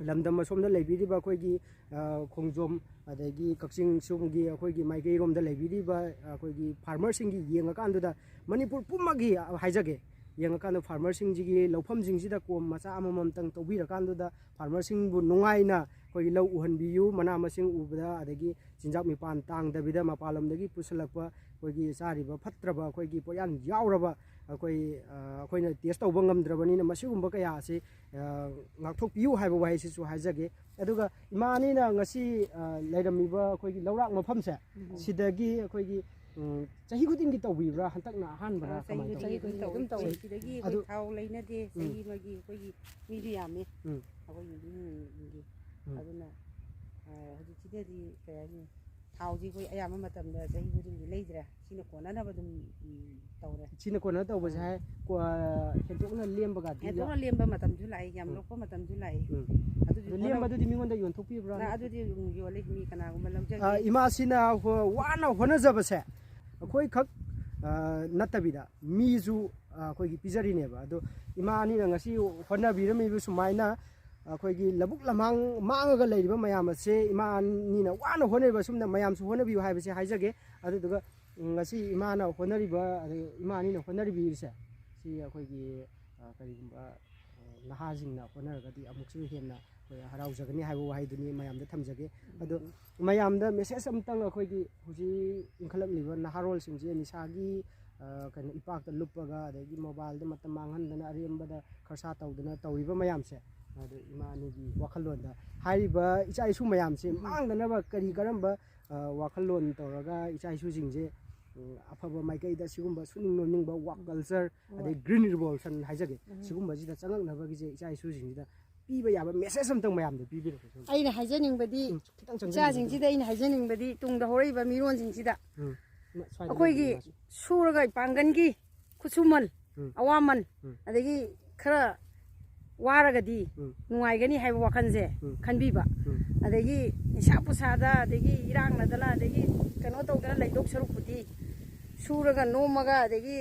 ꯂꯝꯗꯝ ꯑꯁꯣꯝꯗ ꯂꯩꯕꯤꯔꯤꯕ ꯑꯩꯈꯣꯏꯒꯤ, ꯑ, ꯈꯣꯡꯖꯣꯝ, ꯑꯗꯒꯤ ꯀꯛꯆꯤꯡ ꯁꯣꯝꯒꯤ ꯑꯩꯈꯣꯏꯒꯤ ꯃꯥꯏꯀꯩꯔꯣꯝꯗ ꯂꯩꯕꯤꯔꯤꯕ ꯑꯩꯈꯣꯏꯒꯤ farmerꯁꯤꯡꯒꯤ ꯌꯦꯡꯉꯀꯥꯟꯗꯨꯗ, ꯃꯅꯤꯄꯨꯔ ꯄꯨꯝꯃꯛꯀꯤ ꯍꯥꯏꯖꯒꯦ, ꯌꯦꯡꯉꯀꯥꯟꯗ farmerꯁꯤꯡꯁꯤꯒꯤ ꯂꯧꯐꯝꯁꯤꯡꯁꯤꯗ ꯀꯣꯝ ꯃꯆꯥ ꯑꯃꯃꯝꯇꯪ ꯇꯧꯕꯤꯔꯀꯥꯟꯗꯨꯗ farmerꯁꯤꯡꯕꯨ ꯅꯨꯡꯉꯥꯏꯅ ꯑꯩꯈꯣꯏꯒꯤ ꯂꯧ ꯎꯍꯟꯕꯤꯌꯨ, ꯃꯅꯥ ꯃꯁꯤꯡ ꯎꯕꯗ, ꯑꯗꯒꯤ ꯆꯤꯟꯖꯥꯛ ꯃꯤꯄꯥꯟ ꯇꯥꯡꯗꯕꯤꯗ ꯃꯄꯥꯟꯂꯣꯝꯗꯒꯤ ꯄꯨꯁꯤꯜꯂꯛꯄ ꯑꯩꯈꯣꯏꯒꯤ ꯆꯥꯔꯤꯕ ꯐꯠꯇ꯭ꯔꯕ ꯑꯩꯈꯣꯏꯒꯤ ꯄꯣꯠꯌꯥꯟ ꯌꯥꯎꯔꯕ ꯑꯩꯈꯣꯏ, ꯑ, ꯑꯩꯈꯣꯏꯅ test ꯇꯧꯕ ꯉꯝꯗ꯭ꯔꯕꯅꯤꯅ ꯃꯁꯤꯒꯨꯝꯕ ꯀꯌꯥ ꯑꯁꯤ, ꯑ, ꯉꯥꯛꯊꯣꯛꯄꯤꯌꯨ ꯍꯥꯏꯕ ꯋꯥꯍꯩꯁꯤꯁꯨ ꯍꯥꯏꯖꯒꯦ꯫ ꯑꯗꯨꯒ ꯏꯃꯥ ꯑꯅꯤꯅ ꯉꯁꯤ, ꯑ, ꯂꯩꯔꯝꯃꯤꯕ ꯑꯩꯈꯣꯏꯒꯤ ꯂꯧꯔꯥꯛ ꯃꯐꯝꯁꯦ, ꯎꯝ꯫ ꯁꯤꯗꯒꯤ ꯑꯩꯈꯣꯏꯒꯤ, ꯎꯝ, ꯆꯍꯤ ꯈꯨꯗꯤꯡꯒꯤ ꯇꯧꯕꯤꯕ꯭ꯔꯥ? ꯍꯟꯗꯛꯅ ꯑꯍꯥꯟꯕꯔꯥ? ꯑ, ꯆꯍꯤ ꯀꯃꯥꯏꯅ ꯈꯨꯗꯤꯡꯒꯤ ꯇꯧꯏ? ꯑꯗꯨꯝ ꯇꯧꯋꯤ꯫ ꯆꯍꯤ ꯁꯤꯗꯒꯤ ꯑꯩꯈꯣꯏ ꯑꯗꯨ ꯊꯥꯎ ꯂꯩꯅꯗꯦ꯫ ꯎꯝ꯫ ꯆꯍꯤ ꯑꯃꯒꯤ ꯑꯩꯈꯣꯏꯒꯤ ꯃꯤꯁꯨ ꯌꯥꯝꯃꯤ꯫ ꯎꯝ꯫ ꯑꯩꯈꯣꯏꯒꯤ ꯃꯤꯁꯤꯡꯒꯤ꯫ ꯎꯝ꯫ ꯑꯗꯨꯅ, ꯑ, ꯍꯧꯖꯤꯛꯁꯤꯗꯗꯤ ꯀꯩ ꯍꯥꯏꯅꯤ, ꯊꯥꯎꯁꯤ ꯑꯩꯈꯣꯏ ꯑꯌꯥꯝꯕ ꯃꯇꯝꯗ ꯆꯍꯤ ꯈꯨꯗꯤꯡꯒꯤ ꯂꯩꯗ꯭ꯔꯦ꯫ ꯁꯤꯅ ꯀꯣꯟꯅꯅꯕ ꯑꯗꯨꯝ, ꯎꯝ, ꯇꯧꯔꯦ꯫ ꯁꯤꯅ ꯀꯣꯟꯅ ꯇꯧꯕꯁꯦ ꯑꯥ꯫ ꯍꯥꯏ, ꯀꯣ-, ꯍꯦꯟꯗꯣꯛꯅ ꯂꯦꯝꯕꯒꯗꯤ ꯍꯦꯟꯗꯣꯛꯅ ꯌꯥ-, ꯂꯦꯝꯕ ꯃꯇꯝꯁꯨ ꯂꯥꯛꯏ, ꯌꯥꯝ ꯎꯝ꯫ ꯂꯣꯛꯄ ꯃꯇꯝꯁꯨ ꯂꯥꯛꯏ꯫ ꯎꯝ꯫ ꯑꯗꯨꯗꯤ ꯑꯗꯨ ꯍꯣꯠꯅ-, ꯂꯦꯝꯕꯗꯨꯗꯤ ꯃꯤꯉꯣꯟꯗ ꯌꯣꯟꯊꯣꯛꯄꯤꯕ꯭ꯔꯥ? ꯅ-, ꯑꯗꯨꯗꯤ ꯑꯗꯨꯝ ꯌꯣꯜꯂꯤ, ꯃꯤ ꯀꯅꯥꯒꯨꯝꯕ ꯂꯧꯖꯒꯦ꯫ ꯑꯥ, ꯏꯃꯥꯁꯤꯅ ꯍꯣ-, ꯋꯥꯅ ꯍꯣꯠꯅꯖꯕꯁꯦ ꯑꯩꯈꯣꯏꯈꯛ, ꯑꯥ, ꯅꯠꯇꯕꯤꯗ ꯃꯤꯁꯨ, ꯑꯥ, ꯑꯩꯈꯣꯏꯒꯤ ꯄꯤꯖꯔꯤꯅꯦꯕ꯫ ꯑꯗꯣ ꯏꯃꯥ ꯑꯅꯤꯅ ꯉꯁꯤ ꯍꯣꯠꯅꯕꯤꯔꯝꯃꯤꯕ ꯁꯨꯃꯥꯏꯅ ꯑꯩꯈꯣꯏꯒꯤ ꯂꯧꯕꯨꯛ ꯂꯝꯍꯥꯡ ꯃꯥꯡꯉꯒ ꯂꯩꯔꯤꯕ ꯃꯌꯥꯝ ꯑꯁꯦ ꯏꯃꯥ ꯑꯅꯤꯅ ꯋꯥꯅ ꯍꯣꯠꯅꯔꯤꯕ, ꯑꯁꯨꯝꯅ ꯃꯌꯥꯝꯁꯨ ꯍꯣꯠꯅꯕꯤꯌꯨ ꯍꯥꯏꯕꯁꯦ ꯍꯥꯏꯖꯒꯦ꯫ ꯑꯗꯨꯗꯨꯒ, ꯎꯝ, ꯉꯁꯤ ꯏꯃꯥꯅ ꯍꯣꯠꯅꯔꯤꯕ, ꯑꯗꯩ ꯏꯃꯥ ꯑꯅꯤꯅ ꯍꯣꯠꯅꯔꯤꯕꯁꯦ, ꯁꯤ ꯑꯩꯈꯣꯏꯒꯤ, ꯑ, ꯀꯔꯤꯒꯨꯝꯕ, ꯑ, ꯅꯍꯥꯁꯤꯡꯅ ꯍꯣꯠꯅꯔꯒꯗꯤ ꯑꯃꯨꯛꯁꯨ ꯍꯦꯟꯅ ꯑꯩꯈꯣꯏ ꯍꯔꯥꯎꯖꯒꯅꯤ ꯍꯥꯏꯕ ꯋꯥꯍꯩꯗꯨꯅꯤ ꯃꯌꯥꯝꯗ ꯊꯝꯖꯒꯦ꯫ ꯑꯗꯣ ꯎꯝ꯫ ꯃꯌꯥꯝꯗ message ꯑꯃꯇꯪ, ꯑꯩꯈꯣꯏꯒꯤ ꯍꯧꯖꯤꯛ ꯏꯟꯈꯠꯂꯛꯂꯤꯕ ꯅꯍꯥꯔꯣꯜꯁꯤꯡꯁꯦ ꯅꯤꯁꯥꯒꯤ, ꯑ, ꯀꯩꯅꯣ, ꯏꯄꯥꯛꯇ ꯂꯨꯞꯄꯒ, ꯑꯗꯒꯤ mobileꯗ ꯃꯇꯝ ꯃꯥꯡꯍꯟꯗꯅ, ꯑꯔꯦꯝꯕꯗ ꯈꯔꯁꯥ ꯇꯧꯗꯅ ꯇꯧꯔꯤꯕ ꯃꯌꯥꯝꯁꯦ, ꯑꯗꯣ ꯏꯃꯥ ꯑꯅꯤꯒꯤ ꯋꯥꯈꯜꯂꯣꯟꯗ ꯍꯥꯏꯔꯤꯕ ꯏꯆꯥ ꯏꯁꯨ ꯃꯌꯥꯝꯁꯦ ꯎꯝ꯫ ꯃꯥꯡꯗꯅꯕ ꯀꯔꯤ ꯀꯔꯝꯕ, ꯑ, ꯋꯥꯈꯜꯂꯣꯟ ꯇꯧꯔꯒ ꯏꯆꯥ ꯏꯁꯨꯁꯤꯡꯁꯦ, ꯎꯝ, ꯑꯐꯕ ꯃꯥꯏꯀꯩꯗ ꯁꯤꯒꯨꯝꯕ ꯁꯨꯅꯤꯡ ꯅꯣꯟꯅꯤꯡꯕ work ꯎꯝ꯫ Culture, ꯍꯣꯏ꯫ ꯑꯗꯩ green revolution ꯍꯥꯏꯖꯒꯦ, ꯎꯝ꯫ ꯁꯤꯒꯨꯝꯕꯁꯤꯗ ꯆꯪꯉꯛꯅꯕꯒꯤꯁꯦ ꯏꯆꯥ ꯏꯁꯨꯁꯤꯡꯁꯤꯗ ꯄꯤꯕ ꯌꯥꯕ message ꯑꯝꯇꯪ ꯃꯌꯥꯝꯗ ꯄꯤꯕꯤꯔꯛꯑꯣ꯫ ꯑꯩꯅ ꯍꯥꯏꯖꯅꯤꯡꯕꯗꯤ, ꯎꯝ, ꯈꯤꯇꯪ ꯆꯪꯁꯤꯟꯕꯤꯔꯛꯑꯣ꯫ ꯏꯆꯥꯁꯤꯡꯁꯤꯗ ꯑꯩꯅ ꯍꯥꯏꯖꯅꯤꯡꯕꯗꯤ, ꯇꯨꯡꯗ ꯍꯧꯔꯛꯏꯕ ꯃꯤꯔꯣꯟꯁꯤꯡꯁꯤꯗ ꯎꯝ꯫ ꯁ꯭ꯋꯥꯏꯗ ꯑꯩꯈꯣꯏꯒꯤ ꯂꯩꯕꯅꯤ ꯃꯥꯁꯨ꯫ ꯁꯨꯔꯒ ꯄꯥꯡꯒꯜꯒꯤ ꯈꯨꯠꯁꯨꯃꯟ, ꯎꯝ꯫ ꯑꯋꯥꯃꯟ, ꯎꯝ꯫ ꯑꯗꯒꯤ ꯈꯔ ꯋꯥꯔꯒꯗꯤ ꯎꯝ꯫ ꯅꯨꯡꯉꯥꯏꯒꯅꯤ ꯍꯥꯏꯕ ꯋꯥꯈꯜꯁꯦ ꯎꯝ꯫ ꯈꯟꯕꯤꯕ꯫ ꯎꯝ꯫ ꯑꯗꯒꯤ ꯅꯤꯁꯥ ꯄꯨꯁꯥꯗ, ꯑꯗꯒꯤ ꯏꯔꯥꯡꯅꯗꯅ, ꯑꯗꯒꯤ ꯀꯩꯅꯣ ꯇꯧꯗꯅ ꯂꯩꯗꯧ ꯁꯔꯨꯛꯄꯨꯗꯤ ꯁꯨꯔꯒ ꯅꯣꯝꯃꯒ, ꯑꯗꯒꯤ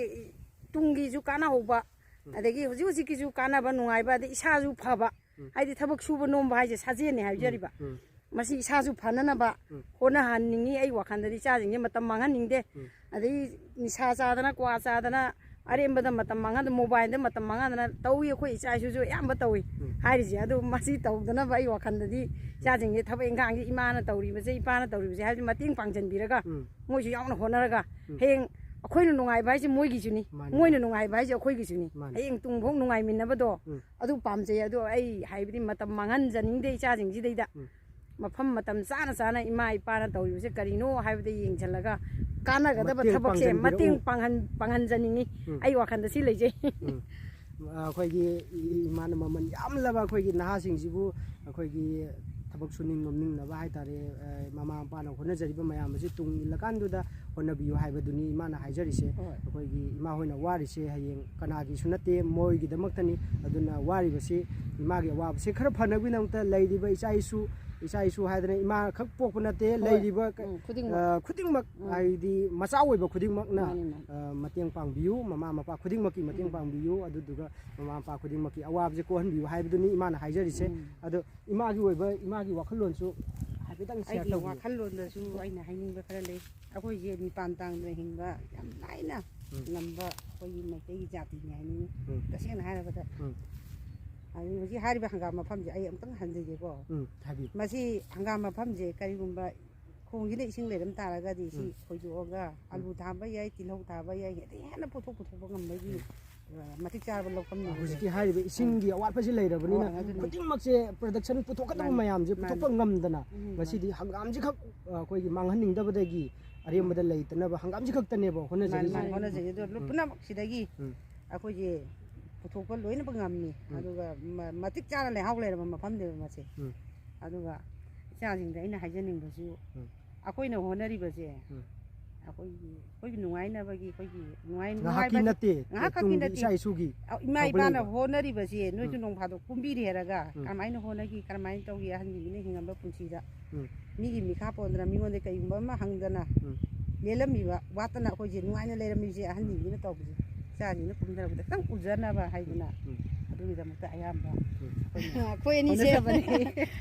ꯇꯨꯡꯒꯤꯁꯨ ꯀꯥꯟꯅꯍꯧꯕ, ꯎꯝ꯫ ꯑꯗꯒꯤ ꯍꯧꯖꯤꯛ ꯍꯧꯖꯤꯛꯀꯤꯁꯨ ꯀꯥꯟꯅꯕ, ꯅꯨꯡꯉꯥꯏꯕ, ꯑꯗꯩ ꯏꯁꯥꯁꯨ ꯐꯕ꯫ ꯎꯝ꯫ ꯍꯥꯏꯗꯤ ꯊꯕꯛ ꯁꯨꯕ ꯅꯣꯝꯕ ꯍꯥꯏꯁꯦ ꯁꯥꯖꯦꯜꯅꯦ ꯍꯥꯏꯖꯔꯤꯕ꯫ ꯎꯝ꯫ ꯎꯝ꯫ ꯃꯁꯤ ꯏꯁꯥꯁꯨ ꯐꯅꯅꯕ ꯎꯝ꯫ ꯍꯣꯠꯅꯍꯟꯅꯤꯡꯉꯤ꯫ ꯑꯩ ꯋꯥꯈꯜꯗꯗꯤ ꯏꯆꯥꯁꯤꯡꯁꯦ ꯃꯇꯝ ꯃꯥꯡꯍꯟꯅꯤꯡꯗꯦ꯫ ꯎꯝ꯫ ꯑꯗꯩ ꯅꯤꯁꯥ ꯆꯥꯗꯅ, ꯀ꯭ꯋꯥ ꯆꯥꯗꯅ, ꯑꯔꯦꯝꯕꯗ ꯃꯇꯝ ꯃꯥꯡꯍꯟꯗꯅ, ꯃꯣꯕꯥꯏꯜꯗ ꯃꯇꯝ ꯃꯥꯡꯍꯟꯗꯅ ꯇꯧꯏ꯫ ꯑꯩꯈꯣꯏ ꯏꯆꯥ ꯏꯁꯨꯁꯨ ꯑꯌꯥꯝꯕ ꯇꯧꯏ ꯎꯝ꯫ ꯍꯥꯏꯔꯤꯁꯦ꯫ ꯑꯗꯨ ꯃꯁꯤ ꯇꯧꯗꯅꯕ ꯑꯩ ꯋꯥꯈꯜꯗꯗꯤ ꯏꯆꯥꯁꯤꯡꯁꯦ ꯊꯕꯛ ꯏꯪꯈꯥꯡꯁꯦ ꯏꯃꯥꯅ ꯇꯧꯔꯤꯕꯁꯦ, ꯏꯄꯥꯅ ꯇꯧꯔꯤꯕꯁꯦ ꯍꯥꯏꯕꯗꯤ ꯃꯇꯦꯡ ꯄꯥꯡꯁꯤꯟꯕꯤꯔꯒ ꯎꯝ꯫ ꯃꯣꯏꯁꯨ ꯌꯥꯎꯅ ꯍꯣꯠꯅꯔꯒ ꯎꯝ꯫ ꯍꯌꯦꯡ ꯑꯩꯈꯣꯏꯅ ꯅꯨꯡꯉꯥꯏꯕ ꯍꯥꯏꯁꯦ ꯃꯣꯏꯒꯤꯁꯨꯅꯤ, ꯃꯥꯅꯤ, ꯃꯣꯏꯅ ꯃꯥꯅꯤ꯫ ꯅꯨꯡꯉꯥꯏꯕ ꯍꯥꯏꯁꯦ ꯑꯩꯈꯣꯏꯒꯤꯁꯨꯅꯤ꯫ ꯃꯥꯅꯤ꯫ ꯍꯌꯦꯡ ꯇꯨꯡꯐꯥꯎ ꯅꯨꯡꯉꯥꯏꯃꯤꯟꯅꯕꯗꯣ ꯎꯝ꯫ ꯑꯗꯨ ꯄꯥꯝꯖꯩ꯫ ꯑꯗꯣ ꯑꯩ ꯍꯥꯏꯕꯗꯤ ꯃꯇꯝ ꯃꯥꯡꯍꯟꯖꯅꯤꯡꯗꯦ ꯏꯆꯥꯁꯤꯡꯁꯤꯗꯩꯗ꯫ ꯎꯝ꯫ ꯃꯐꯝ ꯃꯇꯝ ꯆꯥꯅ ꯆꯥꯅ ꯏꯃꯥ ꯏꯄꯥꯅ ꯇꯧꯔꯤꯕꯁꯦ ꯀꯔꯤꯅꯣ ꯍꯥꯏꯕꯗ ꯌꯦꯡꯁꯤꯜꯂꯒ ꯀꯥꯟꯅꯒꯗꯕ ꯃꯇꯦꯡ ꯊꯕꯛꯁꯦ ꯄꯥꯡꯁꯤꯟꯕꯤꯔꯛꯎ꯫ ꯃꯇꯦꯡ ꯄꯥꯡꯍꯟ-, ꯄꯥꯡꯍꯟꯖꯅꯤꯡꯉꯤ꯫ ꯎꯝ꯫ ꯑꯩ ꯋꯥꯈꯜꯗ ꯁꯤ ꯂꯩꯖꯩ꯫ ꯎꯝ꯫ ꯑꯩꯈꯣꯏꯒꯤ ꯏ-, ꯏꯃꯥꯅ ꯃꯃꯜ ꯌꯥꯝꯂꯕ ꯑꯩꯈꯣꯏꯒꯤ ꯅꯍꯥꯁꯤꯡꯁꯤꯕꯨ ꯑꯩꯈꯣꯏꯒꯤ ꯊꯕꯛ ꯁꯨꯅꯤꯡ ꯅꯣꯝꯅꯤꯡꯅꯕ ꯍꯥꯏꯇꯥꯔꯦ, ꯑ, ꯃꯃꯥ ꯃꯄꯥꯅ ꯍꯣꯠꯅꯖꯔꯤꯕ ꯃꯌꯥꯝ ꯑꯁꯤ ꯇꯨꯡ ꯏꯜꯂꯀꯥꯟꯗꯨꯗ ꯍꯣꯠꯅꯕꯤꯌꯨ ꯍꯥꯏꯕꯗꯨꯅꯤ ꯏꯃꯥꯅ ꯍꯥꯏꯖꯔꯤꯁꯦ꯫ ꯍꯣꯏ꯫ ꯑꯩꯈꯣꯏꯒꯤ ꯏꯃꯥ ꯍꯣꯏꯅ ꯋꯥꯔꯤꯁꯦ ꯍꯌꯦꯡ ꯀꯅꯥꯒꯤꯁꯨ ꯅꯠꯇꯦ, ꯃꯣꯏꯒꯤꯗꯃꯛꯇꯅꯤ꯫ ꯑꯗꯨꯅ ꯋꯥꯔꯤꯕꯁꯤ, ꯏꯃꯥꯒꯤ ꯑꯋꯥꯕꯁꯤ ꯈꯔ ꯐꯅꯕꯒꯤꯗꯃꯛꯇ ꯂꯩꯔꯤꯕ ꯏꯆꯥ ꯏꯁꯨ, ꯏꯆꯥ ꯏꯁꯨ ꯍꯥꯏꯗꯅ ꯏꯃꯥ ꯈꯛ ꯄꯣꯛꯄ ꯅꯠꯇꯦ, ꯍꯣꯏ꯫ ꯂꯩꯔꯤꯕ ꯎꯝ, ꯈꯨꯗꯤꯡꯃꯛ꯫ ꯑ, ꯈꯨꯗꯤꯡꯃꯛ ꯎꯝ꯫ ꯍꯥꯏꯗꯤ ꯃꯆꯥ ꯑꯣꯏꯕ ꯈꯨꯗꯤꯡꯃꯛꯅ, ꯃꯥꯅꯤ, ꯃꯥꯅꯤ꯫ ꯑ, ꯃꯇꯦꯡ ꯄꯥꯡꯕꯤꯌꯨ, ꯃꯃꯥ ꯃꯄꯥ ꯈꯨꯗꯤꯡꯃꯛꯀꯤ ꯃꯇꯦꯡ ꯎꯝ꯫ ꯄꯥꯡꯕꯤꯌꯨ, ꯑꯗꯨꯗꯨꯒ ꯃꯃꯥ ꯃꯄꯥ ꯈꯨꯗꯤꯡꯃꯛꯀꯤ ꯑꯋꯥꯕꯁꯦ ꯀꯣꯛꯍꯟꯕꯤꯌꯨ ꯍꯥꯏꯕꯗꯨꯅꯤ ꯏꯃꯥꯅ ꯍꯥꯏꯖꯔꯤꯁꯦ꯫ ꯎꯝ꯫ ꯑꯗꯣ ꯏꯃꯥꯒꯤ ꯑꯣꯏꯕ, ꯏꯃꯥꯒꯤ ꯋꯥꯈꯜꯂꯣꯟꯁꯨ ꯍꯥꯏꯐꯦꯠꯇꯪ share ꯑꯩꯒꯤ ꯇꯧꯕꯤꯌꯨ꯫ ꯋꯥꯈꯜꯂꯣꯟꯗꯁꯨ ꯑꯩꯅ ꯍꯥꯏꯅꯤꯡꯕ ꯈꯔ ꯂꯩ꯫ ꯑꯩꯈꯣꯏꯁꯦ ꯃꯤꯄꯥꯟ ꯇꯥꯡꯗꯅ ꯍꯤꯡꯕ ꯌꯥꯝ ꯂꯥꯏꯅ ꯎꯝ꯫ ꯉꯝꯕ ꯑꯩꯈꯣꯏꯒꯤ ꯃꯩꯇꯩꯒꯤ ꯖꯥꯇꯤꯅꯤ ꯍꯥꯏꯅꯤꯡꯉꯤ꯫ ꯎꯝ꯫ ꯇꯁꯦꯡꯅ ꯍꯥꯏꯔꯕꯗ꯫ ꯎꯝ꯫ ꯑꯗꯨ ꯍꯧꯖꯤꯛ ꯍꯥꯏꯔꯤꯕ ꯍꯪꯒꯥꯝ ꯃꯐꯝꯁꯦ ꯑꯩ ꯑꯃꯨꯛꯇꯪ ꯍꯟꯖꯒꯦꯀꯣ꯫ ꯎꯝ, ꯍꯥꯏꯕꯤꯌꯨ꯫ ꯃꯁꯤ ꯍꯪꯒꯥꯝ ꯃꯐꯝꯁꯦ ꯀꯔꯤꯒꯨꯝꯕ ꯈꯣꯡꯁꯤꯗ ꯏꯁꯤꯡ ꯂꯩꯔꯝ ꯇꯥꯔꯒꯗꯤ ꯁꯤ ꯎꯝ꯫ ꯈꯣꯏꯗꯣꯛꯑꯒ ꯎꯝ꯫ ꯑꯂꯨ ꯊꯥꯕ ꯌꯥꯏ, ꯇꯤꯜꯍꯧ ꯊꯥꯕ ꯌꯥꯏ, ꯑꯗꯩ ꯍꯦꯟꯅ ꯄꯣꯠꯊꯣꯛ ꯄꯨꯊꯣꯛꯄ ꯉꯝꯕꯒꯤ, ꯎꯝ꯫ ꯑ, ꯃꯇꯤꯛ ꯆꯥꯔꯕ ꯂꯧꯐꯝꯅꯦꯕ꯫ ꯍꯧꯖꯤꯛꯀꯤ ꯍꯥꯏꯔꯤꯕ ꯏꯁꯤꯡꯒꯤ ꯑꯋꯥꯠꯄꯁꯤ ꯂꯩꯔꯕꯅꯤꯅ ꯍꯣꯏ, ꯑꯗꯨꯅꯤ꯫ ꯈꯨꯗꯤꯡꯃꯛꯁꯦ production ꯄꯨꯊꯣꯛꯀꯗꯕ ꯃꯥꯅꯤ, ꯃꯌꯥꯝꯁꯦ ꯃꯥꯅꯤ꯫ ꯄꯨꯊꯣꯛꯄ ꯉꯝꯗꯅ ꯎꯝ, ꯉꯁꯤꯗꯤ ꯃꯥꯅꯤ꯫ ꯍꯪꯒꯥꯝꯁꯤ ꯈꯛ, ꯑ, ꯑꯩꯈꯣꯏꯒꯤ ꯃꯥꯡꯍꯟꯅꯤꯡꯗꯕꯗꯒꯤ ꯑꯔꯦꯝꯕꯗ ꯂꯩꯇꯅꯕ ꯍꯪꯒꯥꯝꯁꯤ ꯈꯛꯇꯅꯦꯕ ꯃꯥꯅꯤ, ꯍꯣꯠꯅꯖꯔꯤꯁꯦ꯫ ꯃꯥꯅꯤ, ꯍꯣꯠꯅꯖꯩ꯫ ꯑꯗꯣ ꯎꯝ꯫ ꯄꯨꯝꯅꯃꯛꯁꯤꯗꯒꯤ ꯎꯝ꯫ ꯑꯩꯈꯣꯏꯁꯦ ꯄꯨꯊꯣꯛꯄ ꯂꯣꯏꯅꯃꯛ ꯉꯝꯃꯤ꯫ ꯎꯝ꯫ ꯑꯗꯨꯒ ꯃ-, ꯃꯇꯤꯛ ꯆꯥꯅ ꯂꯩꯍꯥꯎ ꯂꯩꯔꯕ ꯃꯐꯝꯅꯦꯕ ꯃꯁꯤ꯫ ꯎꯝ꯫ ꯑꯗꯨꯒ ꯏꯆꯥꯁꯤꯡꯗ ꯑꯩꯅ ꯍꯥꯏꯖꯅꯤꯡꯕꯁꯨ ꯎꯝ꯫ ꯑꯩꯈꯣꯏꯅ ꯍꯣꯠꯅꯔꯤꯕꯁꯦ ꯎꯝ꯫ ꯑꯩꯈꯣꯏꯒꯤ ꯑꯩꯈꯣꯏꯒꯤ ꯅꯨꯡꯉꯥꯏꯅꯕꯒꯤ ꯑꯩꯈꯣꯏꯒꯤ ꯅꯨꯡꯉꯥꯏ ꯉꯥꯏꯍꯥꯛꯀꯤ ꯅꯨꯡꯉꯥꯏꯕ ꯅꯠꯇꯦ, ꯉꯥꯏꯍꯥꯛ ꯈꯛꯀꯤ ꯇꯨꯡꯒꯤ ꯅꯠꯇꯦ꯫ ꯏꯆꯥ ꯏꯁꯨꯒꯤ ꯑ, ꯏꯃꯥ ꯇꯧꯕ ꯏꯄꯥꯅ ꯂꯩꯕ꯫ ꯍꯣꯠꯅꯔꯤꯕꯁꯦ ꯅꯣꯏꯁꯨ ꯎꯝ꯫ ꯅꯣꯡ ꯐꯥꯗꯣꯛ ꯀꯨꯝꯕꯤꯔꯦ ꯍꯥꯏꯔꯒ ꯎꯝ꯫ ꯀꯔꯝꯍꯥꯏꯅ ꯍꯣꯠꯅꯈꯤ, ꯀꯔꯝꯍꯥꯏꯅ ꯇꯧꯈꯤ ꯑꯍꯟꯁꯤꯡꯁꯤꯅ ꯍꯤꯡꯉꯝꯕ ꯄꯨꯟꯁꯤꯗ꯫ ꯎꯝ꯫ ꯃꯤꯒꯤ ꯃꯤꯈꯥ ꯄꯣꯟꯗꯅ ꯃꯤꯉꯣꯟꯗ ꯀꯩꯒꯨꯝꯕ ꯑꯃ ꯍꯪꯗꯅ ꯎꯝ꯫ ꯂꯦꯜꯂꯝꯃꯤꯕ, ꯋꯥꯠꯇꯅ ꯑꯩꯈꯣꯏꯁꯦ ꯅꯨꯡꯉꯥꯏꯅ ꯂꯩꯔꯝꯃꯤꯁꯦ ꯑꯍꯟꯁꯤꯡꯁꯤꯅ ꯇꯧꯕꯁꯦ ꯏꯆꯥꯁꯤꯡꯅ ꯀꯨꯝꯊꯔꯛꯄꯗ ꯈꯤꯇꯪ ꯎꯖꯅꯕ ꯍꯥꯏꯗꯅ ꯎꯝ꯫ ꯑꯗꯨꯒꯤꯗꯃꯛꯇ ꯑꯌꯥꯝꯕ ꯎꯝ꯫ ꯑꯩꯈꯣꯏꯅ ꯑꯩꯈꯣꯏ ꯑꯅꯤꯁꯦ ꯍꯣꯠꯅꯖꯕꯅꯤ꯫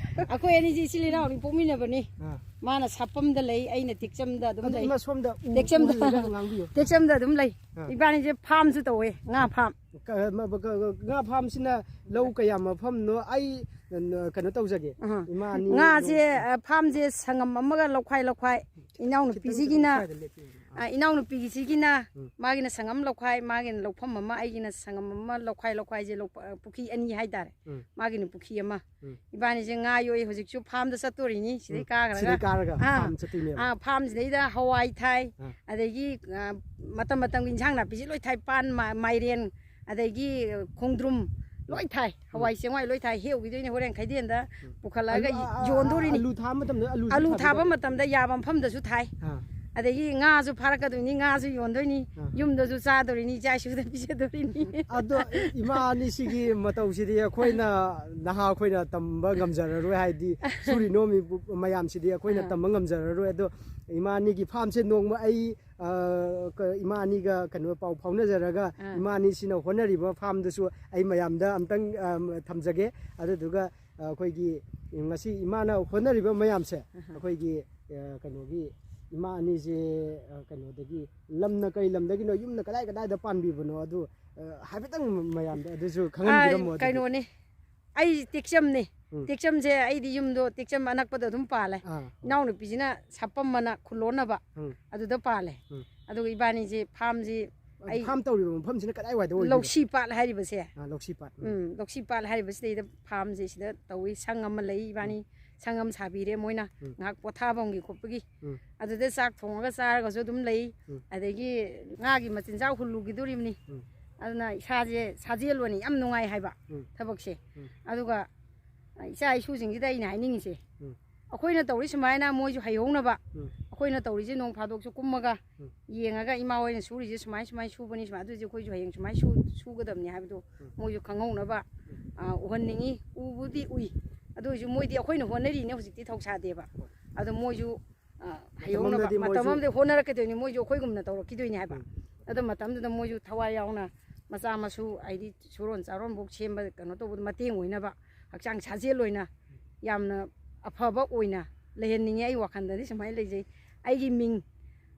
ꯑꯩꯈꯣꯏ ꯑꯅꯤꯁꯦ ꯏꯆꯤꯜ ꯏꯅꯥꯎꯅꯤ ꯄꯣꯛꯃꯤꯟꯅꯕꯅꯤ꯫ ꯑꯥ꯫ ꯃꯥꯅ ꯁꯥꯄꯝꯗ ꯂꯩ, ꯑꯩꯅ ꯇꯦꯛꯆꯝꯗ ꯑꯗꯨꯝ ꯑꯗꯨ ꯂꯩ꯫ ꯏꯃꯥ ꯁꯣꯝꯗ ꯎ- ꯇꯦꯛꯆꯝꯗ꯫ ꯎ ꯂꯩꯔꯒ ꯑꯗꯨꯝ ꯉꯥꯡꯕꯤꯌꯨ꯫ ꯇꯦꯛꯆꯝꯗ ꯑꯗꯨꯝ ꯂꯩ꯫ ꯑꯥ꯫ ꯏꯕꯥꯅꯤꯁꯦ ꯐꯥꯝꯁꯨ ꯇꯧꯋꯦ, ꯉꯥ ꯐꯥꯝ꯫ ꯀ- ꯃ- ꯀ- ꯉꯥ ꯐꯥꯝꯁꯤꯅ ꯂꯧ ꯀꯌꯥ ꯃꯐꯝꯅꯣ? ꯑꯩ ꯀꯩꯅꯣ ꯇꯧꯖꯒꯦ, ꯑꯍ꯫ ꯏꯃꯥ ꯑꯅꯤ ꯉꯥꯁꯦ ꯂꯧ- ꯑ, ꯐꯥꯝꯁꯦ ꯁꯪꯉꯝ ꯑꯃꯒ ꯂꯧꯈꯥꯏ ꯂꯧꯈꯥꯏ꯫ ꯈꯤꯇꯪ ꯏꯅꯥꯎꯅꯨꯄꯤꯁꯤꯒꯤꯅ ꯁ꯭ꯋꯥꯏꯗ ꯂꯦꯞꯄꯤꯌꯨ꯫ ꯑꯥ꯫ ꯑ, ꯏꯅꯥꯎꯅꯨꯄꯤꯁꯤꯒꯤꯅ ꯎꯝ꯫ ꯃꯥꯒꯤꯅ ꯁꯪꯉꯝ ꯂꯧꯈꯥꯏ, ꯃꯥꯒꯤꯅ ꯂꯧꯐꯝ ꯑꯃ, ꯑꯩꯒꯤꯅ ꯁꯪꯉꯝ ꯑꯃ ꯂꯧꯈꯥꯏ ꯂꯧꯈꯥꯏꯁꯦ ꯂꯧ- ꯑ, ꯄꯨꯈ꯭ꯔꯤ ꯑꯅꯤ ꯍꯥꯏꯇꯥꯔꯦ꯫ ꯎꯝ꯫ ꯃꯥꯒꯤꯅ ꯄꯨꯈ꯭ꯔꯤ ꯑꯃ꯫ ꯎꯝ꯫ ꯏꯕꯥꯅꯤꯁꯦ ꯉꯥ ꯌꯣꯛꯏ, ꯍꯧꯖꯤꯛꯁꯨ ꯐꯥꯝꯗ ꯆꯠꯇꯣꯔꯤꯅꯤ ꯁꯤꯗꯩ ꯎꯝ꯫ ꯀꯥꯈ꯭ꯔꯒ꯫ ꯁꯤꯗꯩ ꯀꯥꯔꯒ ꯑꯥ꯫ ꯐꯥꯝ ꯆꯠꯇꯣꯏꯅꯦꯕ꯫ ꯑꯥ, ꯐꯥꯝꯁꯤꯗꯩꯗ ꯍꯋꯥꯏ ꯊꯥꯏ, ꯑꯥ꯫ ꯑꯗꯒꯤ ꯑ, ꯃꯇꯝ ꯃꯇꯝꯒꯤ ꯏꯟꯁꯥꯡ ꯅꯥꯄꯤꯁꯤ ꯂꯣꯏ ꯊꯥꯏ, ꯄꯥꯟ, ꯃꯥ- ꯃꯥꯏꯔꯦꯟ, ꯑꯗꯒꯤ ꯈꯣꯡꯗ꯭ꯔꯨꯝ ꯂꯣꯏ ꯊꯥꯏ, ꯍꯋꯥꯏ ꯆꯦꯡꯋꯥꯏ ꯂꯣꯏ ꯊꯥꯏ꯫ ꯍꯦꯛꯎꯈꯤꯗꯣꯏꯅꯦ ꯍꯣꯔꯦꯟ ꯀꯩꯊꯦꯜꯗ ꯎꯝ꯫ ꯄꯨꯈꯠꯂꯛꯑꯒ ꯑꯂꯨ- ꯑ- ꯌꯣꯟꯗꯣꯔꯤꯅꯤ꯫ ꯑꯂꯨ ꯊꯥꯕ ꯃꯇꯝꯗ ꯑꯂꯨꯁꯨ ꯑꯂꯨ ꯊꯥꯕꯤ ꯊꯥꯕ ꯇꯧꯕ? ꯃꯇꯝꯗ ꯌꯥꯕ ꯃꯐꯝꯗꯁꯨ ꯊꯥꯏ꯫ ꯑꯥ꯫ ꯑꯗꯒꯤ ꯉꯥꯁꯨ ꯐꯥꯔꯛꯀꯗꯣꯏꯅꯤ, ꯉꯥꯁꯨ ꯌꯣꯟꯗꯣꯏꯅꯤ, ꯑꯥ꯫ ꯌꯨꯝꯗꯁꯨ ꯆꯥꯗꯣꯔꯤꯅꯤ, ꯏꯆꯥ ꯏꯁꯨꯗ ꯄꯤꯖꯗꯣꯔꯤꯅꯤ꯫ ꯑꯗꯣ ꯏꯃꯥ ꯑꯅꯤꯁꯤꯒꯤ ꯃꯇꯧꯁꯤꯗꯤ ꯑꯩꯈꯣꯏꯅ, ꯅꯍꯥ ꯑꯩꯈꯣꯏꯅ ꯇꯝꯕ ꯉꯝꯖꯔꯔꯣꯏ, ꯍꯥꯏꯗꯤ ꯁꯨꯔꯤ ꯅꯣꯝꯃꯤ ꯃꯌꯥꯝꯁꯤꯗꯤ ꯑꯩꯈꯣꯏꯅ ꯑꯥ꯫ ꯇꯝꯕ ꯉꯝꯖꯔꯔꯣꯏ꯫ ꯑꯗꯣ ꯏꯃꯥ ꯑꯅꯤꯒꯤ ꯐꯥꯝꯁꯦ ꯅꯣꯡꯃ ꯑꯩ ꯑ, ꯀ- ꯏꯃꯥ ꯑꯅꯤꯒ ꯀꯩꯅꯣ ꯄꯥꯎ ꯐꯥꯎꯅꯖꯔꯒ ꯑꯥ꯫ ꯏꯃꯥ ꯑꯅꯤꯁꯤꯅ ꯍꯣꯠꯅꯔꯤꯕ ꯐꯥꯝꯗꯨꯁꯨ ꯑꯩ ꯃꯌꯥꯝꯗ ꯑꯝꯇꯪ ꯑ, ꯊꯝꯖꯒꯦ꯫ ꯑꯗꯨꯗꯨꯒ ꯑ, ꯑꯩꯈꯣꯏꯒꯤ ꯉꯁꯤ ꯏꯃꯥꯅ ꯍꯣꯠꯅꯔꯤꯕ ꯃꯌꯥꯝꯁꯦ ꯑꯩꯈꯣꯏꯒꯤ ꯑ, ꯀꯩꯅꯣꯒꯤ ꯏꯃꯥ ꯑꯅꯤꯁꯦ ꯑ, ꯀꯩꯅꯣꯗꯒꯤ ꯂꯝꯅ ꯀꯩ ꯂꯝꯗꯒꯤꯅꯣ, ꯌꯨꯝꯅ ꯀꯗꯥꯏ ꯀꯗꯥꯏꯗ ꯄꯥꯟꯕꯤꯕꯅꯣ, ꯑꯗꯨ ꯑ, ꯍꯥꯏꯐꯦꯠꯇꯪ ꯃꯌꯥꯝꯗ ꯑꯗꯨꯁꯨ ꯑ, ꯈꯪꯍꯟꯕꯤꯔꯝꯃꯣ꯫ ꯑꯗꯨꯗꯤ꯫ ꯀꯩꯅꯣꯅꯤ, ꯑꯩ ꯇꯦꯛꯆꯝꯅꯤ꯫ ꯎꯝ꯫ ꯇꯦꯛꯆꯝꯁꯦ ꯑꯩꯗꯤ ꯌꯨꯝꯗꯣ ꯇꯦꯛꯆꯝ ꯑꯅꯛꯄꯗ ꯑꯗꯨꯝ ꯄꯥꯜꯂꯦ꯫ ꯑꯥ꯫ ꯏꯅꯥꯎꯅꯨꯄꯤꯁꯤꯅ ꯁꯥꯄꯝ ꯑꯅ ꯈꯨꯂꯣꯟꯅꯕ ꯎꯝ꯫ ꯑꯗꯨꯗ ꯄꯥꯜꯂꯦ꯫ ꯎꯝ꯫ ꯑꯗꯨꯒ ꯏꯕꯥꯅꯤꯁꯦ ꯐꯥꯝꯁꯤ ꯑꯩ ꯐꯥꯝ ꯇꯧꯔꯤꯕ ꯃꯐꯝꯁꯤꯅ ꯀꯗꯥꯏꯋꯥꯏꯗ ꯑꯣꯏꯒꯦ? ꯂꯧꯁꯤ ꯄꯥꯠ ꯍꯥꯏꯔꯤꯕꯁꯦ꯫ ꯑꯥ, ꯂꯧꯁꯤ ꯄꯥꯠ꯫ ꯎꯝ꯫ ꯎꯝ, ꯂꯧꯁꯤ ꯄꯥꯠ ꯍꯥꯏꯔꯤꯕꯁꯤꯗꯩꯗ ꯐꯥꯝꯁꯦ ꯁꯤꯗ ꯇꯧꯏ꯫ ꯁꯪ ꯑꯃ ꯂꯩ, ꯏꯕꯥꯅꯤ ꯁꯪ ꯑꯃ ꯁꯥꯕꯤꯔꯦ ꯃꯣꯏꯅ ꯎꯝ꯫ ꯉꯥꯏꯍꯥꯛ ꯄꯣꯊꯥꯐꯝꯒꯤ ꯈꯣꯠꯄꯒꯤ꯫ ꯎꯝ꯫ ꯑꯗꯨꯗ ꯆꯥꯛ ꯊꯣꯡꯉꯒ ꯆꯥꯔꯒꯁꯨ ꯑꯗꯨꯝ ꯂꯩ꯫ ꯎꯝ꯫ ꯑꯗꯒꯤ ꯉꯥꯒꯤ ꯃꯆꯤꯟꯖꯥꯛ ꯍꯨꯜꯂꯨꯈꯤꯗꯣꯔꯤꯕꯅꯤ꯫ ꯎꯝ꯫ ꯑꯗꯨꯅ ꯏꯁꯥꯁꯦ ꯁꯥꯖꯦꯜ ꯑꯣꯏꯅ ꯌꯥꯝ ꯅꯨꯡꯉꯥꯏ ꯍꯥꯏꯕ ꯎꯝ꯫ ꯊꯕꯛꯁꯦ꯫ ꯎꯝ꯫ ꯑꯗꯨꯒ ꯏꯆꯥ ꯏꯁꯨꯁꯤꯡꯁꯤꯗ ꯑꯩꯅ ꯍꯥꯏꯅꯤꯡꯉꯤꯁꯦ, ꯎꯝ꯫ ꯑꯩꯈꯣꯏꯅ ꯇꯧꯔꯤ ꯁꯨꯃꯥꯏꯅ ꯃꯣꯏꯁꯨ ꯍꯩꯍꯧꯅꯕ, ꯎꯝ꯫ ꯑꯩꯈꯣꯏꯅ ꯇꯧꯔꯤꯁꯦ ꯅꯣꯡ ꯐꯥꯗꯣꯛꯁꯨ ꯀꯨꯝꯃꯒ ꯎꯝ꯫ ꯌꯦꯡꯉꯒ ꯏꯃꯥ ꯍꯣꯏꯅ ꯁꯨꯔꯤꯁꯦ ꯁꯨꯃꯥꯏ ꯁꯨꯃꯥꯏ ꯁꯨꯕꯅꯤ ꯁꯨꯃꯥꯏ, ꯑꯗꯨꯗꯤ ꯑꯩꯈꯣꯏꯁꯨ ꯍꯌꯦꯡ ꯁꯨꯃꯥꯏ ꯁꯨ-, ꯁꯨꯒꯗꯕꯅꯤ ꯍꯥꯏꯕꯗꯣ ꯎꯝ꯫ ꯃꯣꯏꯁꯨ ꯈꯪꯍꯧꯅꯕ, ꯎꯝ꯫ ꯑ, ꯎꯍꯟꯅꯤꯡꯉꯤ꯫ ꯎꯕꯨꯗꯤ ꯎꯏ, ꯑꯗꯨ ꯑꯣꯏꯔꯁꯨ ꯃꯣꯏꯗꯤ ꯑꯩꯈꯣꯏꯅ ꯍꯣꯠꯅꯔꯤꯅꯦ ꯍꯧꯖꯤꯛꯇꯤ ꯊꯧꯁꯥꯗꯦꯕ꯫ ꯍꯣꯏ꯫ ꯑꯗꯣ ꯃꯣꯏꯁꯨ, ꯑ, ꯃꯇꯝ ꯍꯌꯧꯅꯕ ꯑꯃꯗꯗꯤ ꯃꯇꯝ ꯃꯣꯏꯁꯨ ꯑꯃꯗ ꯍꯣꯠꯅꯔꯛꯀꯗꯣꯏꯅꯤ, ꯃꯣꯏꯁꯨ ꯑꯩꯈꯣꯏꯒꯨꯝꯅ ꯇꯧꯔꯛꯈꯤꯗꯣꯏꯅꯤ ꯍꯥꯏꯕ꯫ ꯎꯝ꯫ ꯑꯗꯣ ꯃꯇꯝꯗꯨꯗ ꯃꯣꯏꯁꯨ ꯊꯋꯥꯏ ꯌꯥꯎꯅ ꯃꯆꯥ ꯃꯁꯨ ꯍꯥꯏꯗꯤ ꯁꯨꯔꯣꯟ ꯆꯥꯔꯣꯟꯐꯧ ꯁꯦꯝꯕ ꯀꯩꯅꯣ ꯇꯧꯕꯗ ꯃꯇꯦꯡ ꯑꯣꯏꯅꯕ, ꯍꯛꯆꯥꯡ ꯁꯥꯖꯦꯜ ꯑꯣꯏꯅ ꯌꯥꯝꯅ ꯑꯐꯕ ꯑꯣꯏꯅ ꯂꯩꯍꯟꯅꯤꯡꯉꯦ꯫ ꯑꯩ ꯋꯥꯈꯜꯗꯗꯤ ꯁꯨꯃꯥꯏꯅ ꯂꯩꯖꯩ꯫ ꯑꯩꯒꯤ ꯃꯤꯡ,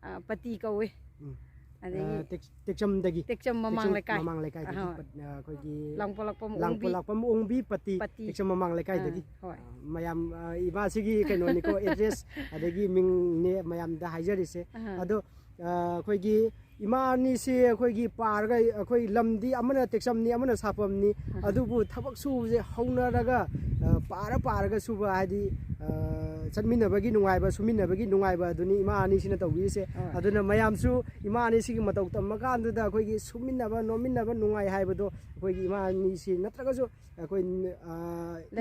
ꯑ, ꯄꯇꯤ ꯀꯧꯋꯦ꯫ ꯎꯝ꯫ ꯑꯗꯒꯤ ꯑ, ꯇꯦꯛ-, ꯇꯦꯛꯆꯝꯗꯒꯤ꯫ ꯇꯦꯛꯆꯝ ꯃꯃꯥꯡ ꯇꯦꯛꯆꯝ ꯂꯩꯀꯥꯏ꯫ ꯃꯃꯥꯡ ꯂꯩꯀꯥꯏꯗꯒꯤ ꯑꯍꯣꯏ꯫ ꯄꯠ-, ꯑ, ꯑꯩꯈꯣꯏꯒꯤ ꯂꯥꯡꯄꯣꯛꯂꯥꯛꯄꯝ ꯑꯣꯡꯕꯤ꯫ ꯂꯥꯡꯄꯣꯛꯂꯥꯛꯄꯝ ꯑꯣꯡꯕꯤ ꯄꯇꯤ, ꯄꯇꯤ꯫ ꯇꯦꯛꯆꯝ ꯃꯃꯥꯡ ꯂꯩꯀꯥꯏꯗꯒꯤ꯫ ꯑ, ꯍꯣꯏ꯫ ꯑ, ꯃꯌꯥꯝ, ꯑ, ꯏꯃꯥꯁꯤꯒꯤ ꯀꯩꯅꯣꯅꯤꯀꯣ, address ꯑꯗꯒꯤ ꯃꯤꯡꯅꯦ ꯃꯌꯥꯝꯗ ꯍꯥꯏꯖꯔꯤꯁꯦ꯫ ꯑꯍ꯫ ꯑꯗꯣ, ꯑ, ꯑꯩꯈꯣꯏꯒꯤ ꯏꯃꯥ ꯑꯅꯤꯁꯤ ꯑꯩꯈꯣꯏꯒꯤ ꯄꯥꯔꯒ, ꯑꯩꯈꯣꯏ ꯂꯝꯗꯤ ꯑꯃꯅ ꯇꯦꯛꯆꯝꯅꯤ, ꯑꯃꯅ ꯁꯥꯐꯝꯅꯤ, ꯑꯍ꯫ ꯑꯗꯨꯕꯨ ꯊꯕꯛ ꯁꯨꯕꯁꯦ ꯍꯧꯅꯔꯒ, ꯑ, ꯄꯥꯔ ꯄꯥꯔꯒ ꯁꯨꯕ ꯍꯥꯏꯗꯤ, ꯑ, ꯆꯠꯃꯤꯟꯅꯕꯒꯤ ꯅꯨꯡꯉꯥꯏꯕ, ꯁꯨꯃꯤꯟꯅꯕꯒꯤ ꯅꯨꯡꯉꯥꯏꯕ ꯑꯗꯨꯅꯤ ꯏꯃꯥ ꯑꯅꯤꯁꯤꯅ ꯇꯧꯕꯤꯔꯤꯁꯦ꯫ ꯍꯣꯏ꯫ ꯑꯗꯨꯅ ꯃꯌꯥꯝꯁꯨ ꯏꯃꯥ ꯑꯅꯤꯁꯤꯒꯤ ꯃꯇꯧ ꯇꯝꯃꯀꯥꯟꯗꯨꯗ ꯑꯩꯈꯣꯏꯒꯤ ꯁꯨꯃꯤꯟꯅꯕ, ꯅꯣꯝꯃꯤꯟꯅꯕ ꯅꯨꯡꯉꯥꯏ ꯍꯥꯏꯕꯗꯣ ꯑꯩꯈꯣꯏꯒꯤ ꯏꯃꯥ ꯑꯅꯤꯁꯤ ꯅꯠꯇ꯭ꯔꯒꯁꯨ ꯑꯩꯈꯣꯏ, ꯑ,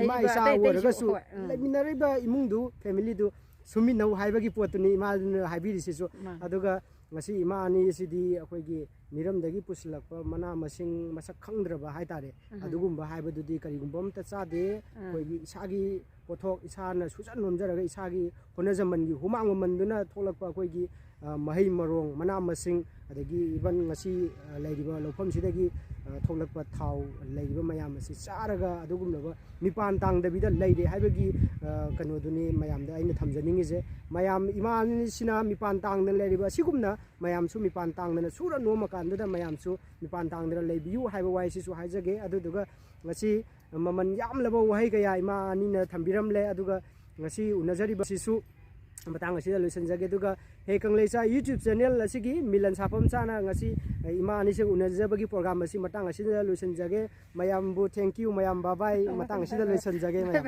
ꯏꯃꯥ ꯂꯩꯔꯤꯕ ꯏꯆꯥ ꯑꯇꯩ ꯑꯇꯩꯁꯨ, ꯑꯣꯏꯔꯒꯁꯨ ꯍꯣꯏ, ꯎꯝ꯫ ꯂꯩꯃꯤꯟꯅꯔꯤꯕ ꯏꯃꯨꯡꯗꯨ, family ꯗꯨ ꯁꯨꯃꯤꯟꯅꯧ ꯍꯥꯏꯕꯒꯤ ꯄꯣꯠꯇꯨꯅꯤ ꯏꯃꯥꯗꯨꯅ ꯍꯥꯏꯕꯤꯔꯤꯁꯤꯁꯨ꯫ ꯃꯥꯅꯤ꯫ ꯑꯗꯨꯒ ꯉꯁꯤ ꯏꯃꯥ ꯑꯅꯤꯁꯤꯗꯤ ꯑꯩꯈꯣꯏꯒꯤ ꯃꯤꯔꯝꯗꯒꯤ ꯄꯨꯁꯤꯜꯂꯛꯄ ꯃꯅꯥ ꯃꯁꯤꯡ ꯃꯁꯛ ꯈꯪꯗ꯭ꯔꯕ ꯍꯥꯏꯇꯥꯔꯦ, ꯎꯝ꯫ ꯑꯗꯨꯒꯨꯝꯕ ꯍꯥꯏꯕꯗꯨꯗꯤ ꯀꯔꯤꯒꯨꯝꯕ ꯑꯝꯇ ꯆꯥꯗꯦ꯫ ꯎꯝ꯫ ꯑꯩꯈꯣꯏꯒꯤ ꯏꯁꯥꯒꯤ ꯄꯣꯠꯊꯣꯛ ꯏꯁꯥꯅ ꯁꯨꯖ ꯅꯣꯝꯖꯔꯒ ꯏꯁꯥꯒꯤ ꯍꯣꯠꯅꯖꯃꯟꯒꯤ ꯍꯨꯃꯥꯡ ꯃꯃꯟꯗꯨꯅ ꯊꯣꯛꯂꯛꯄ ꯑꯩꯈꯣꯏꯒꯤ, ꯑ, ꯃꯍꯩ ꯃꯔꯣꯡ, ꯃꯅꯥ ꯃꯁꯤꯡ, ꯑꯗꯒꯤ even ꯉꯁꯤ, ꯑ, ꯂꯩꯔꯤꯕ ꯂꯧꯐꯝꯁꯤꯗꯒꯤ, ꯑ, ꯊꯣꯛꯂꯛꯄ ꯊꯥꯎ ꯂꯩꯔꯤꯕ ꯃꯌꯥꯝ ꯑꯁꯤ ꯆꯥꯔꯒ ꯑꯗꯨꯒꯨꯝꯂꯕ ꯃꯤꯄꯥꯟ ꯇꯥꯡꯗꯕꯤꯗ ꯂꯩꯔꯦ ꯍꯥꯏꯕꯒꯤ, ꯑ, ꯀꯩꯅꯣꯗꯨꯅꯤ ꯃꯌꯥꯝꯗ ꯑꯩꯅ ꯊꯝꯖꯅꯤꯡꯉꯤꯁꯦ꯫ ꯃꯌꯥꯝ ꯏꯃꯥ ꯑꯅꯤꯁꯤꯅ ꯃꯤꯄꯥꯟ ꯇꯥꯡꯗꯅ ꯂꯩꯔꯤꯕ ꯑꯁꯤꯒꯨꯝꯅ ꯃꯌꯥꯝꯁꯨ ꯃꯤꯄꯥꯟ ꯇꯥꯡꯗꯅ ꯁꯨꯔ ꯅꯣꯝꯃ ꯀꯥꯟꯗꯨꯗ ꯃꯌꯥꯝꯁꯨ ꯃꯤꯄꯥꯟ ꯇꯥꯡꯗꯅ ꯂꯩꯕꯤꯌꯨ ꯍꯥꯏꯕ ꯋꯥꯍꯩꯁꯤꯁꯨ ꯍꯥꯏꯖꯒꯦ꯫ ꯑꯗꯨꯗꯨꯒ ꯉꯁꯤ ꯃꯃꯜ ꯌꯥꯝꯂꯕ ꯋꯥꯍꯩ ꯀꯌꯥ ꯏꯃꯥ ꯑꯅꯤꯅ ꯊꯝꯕꯤꯔꯝꯂꯦ꯫ ꯑꯗꯨꯒ ꯉꯁꯤ ꯎꯅꯖꯔꯤꯕꯁꯤꯁꯨ ꯃꯇꯥꯡ ꯑꯁꯤꯗ ꯂꯣꯏꯁꯤꯟꯖꯒꯦ꯫ ꯑꯗꯨꯒ ꯍꯦ ꯀꯪꯂꯩꯆꯥ YouTube channel ꯑꯁꯤꯒꯤ ꯃꯤꯂꯟ ꯁꯥꯐꯝ ꯆꯥꯅ ꯉꯁꯤ, ꯑ, ꯏꯃꯥ ꯑꯅꯤꯁꯦ ꯎꯅꯖꯕꯒꯤ program ꯑꯁꯤ ꯃꯇꯥꯡ ꯑꯁꯤꯗ ꯂꯣꯏꯁꯤꯟꯖꯒꯦ꯫ ꯃꯌꯥꯝꯕꯨ thank you, ꯃꯌꯥꯝ bye bye, ꯃꯇꯥꯡ ꯑꯁꯤꯗ ꯂꯣꯏꯁꯤꯟꯖꯒꯦ ꯃꯌꯥꯝ꯫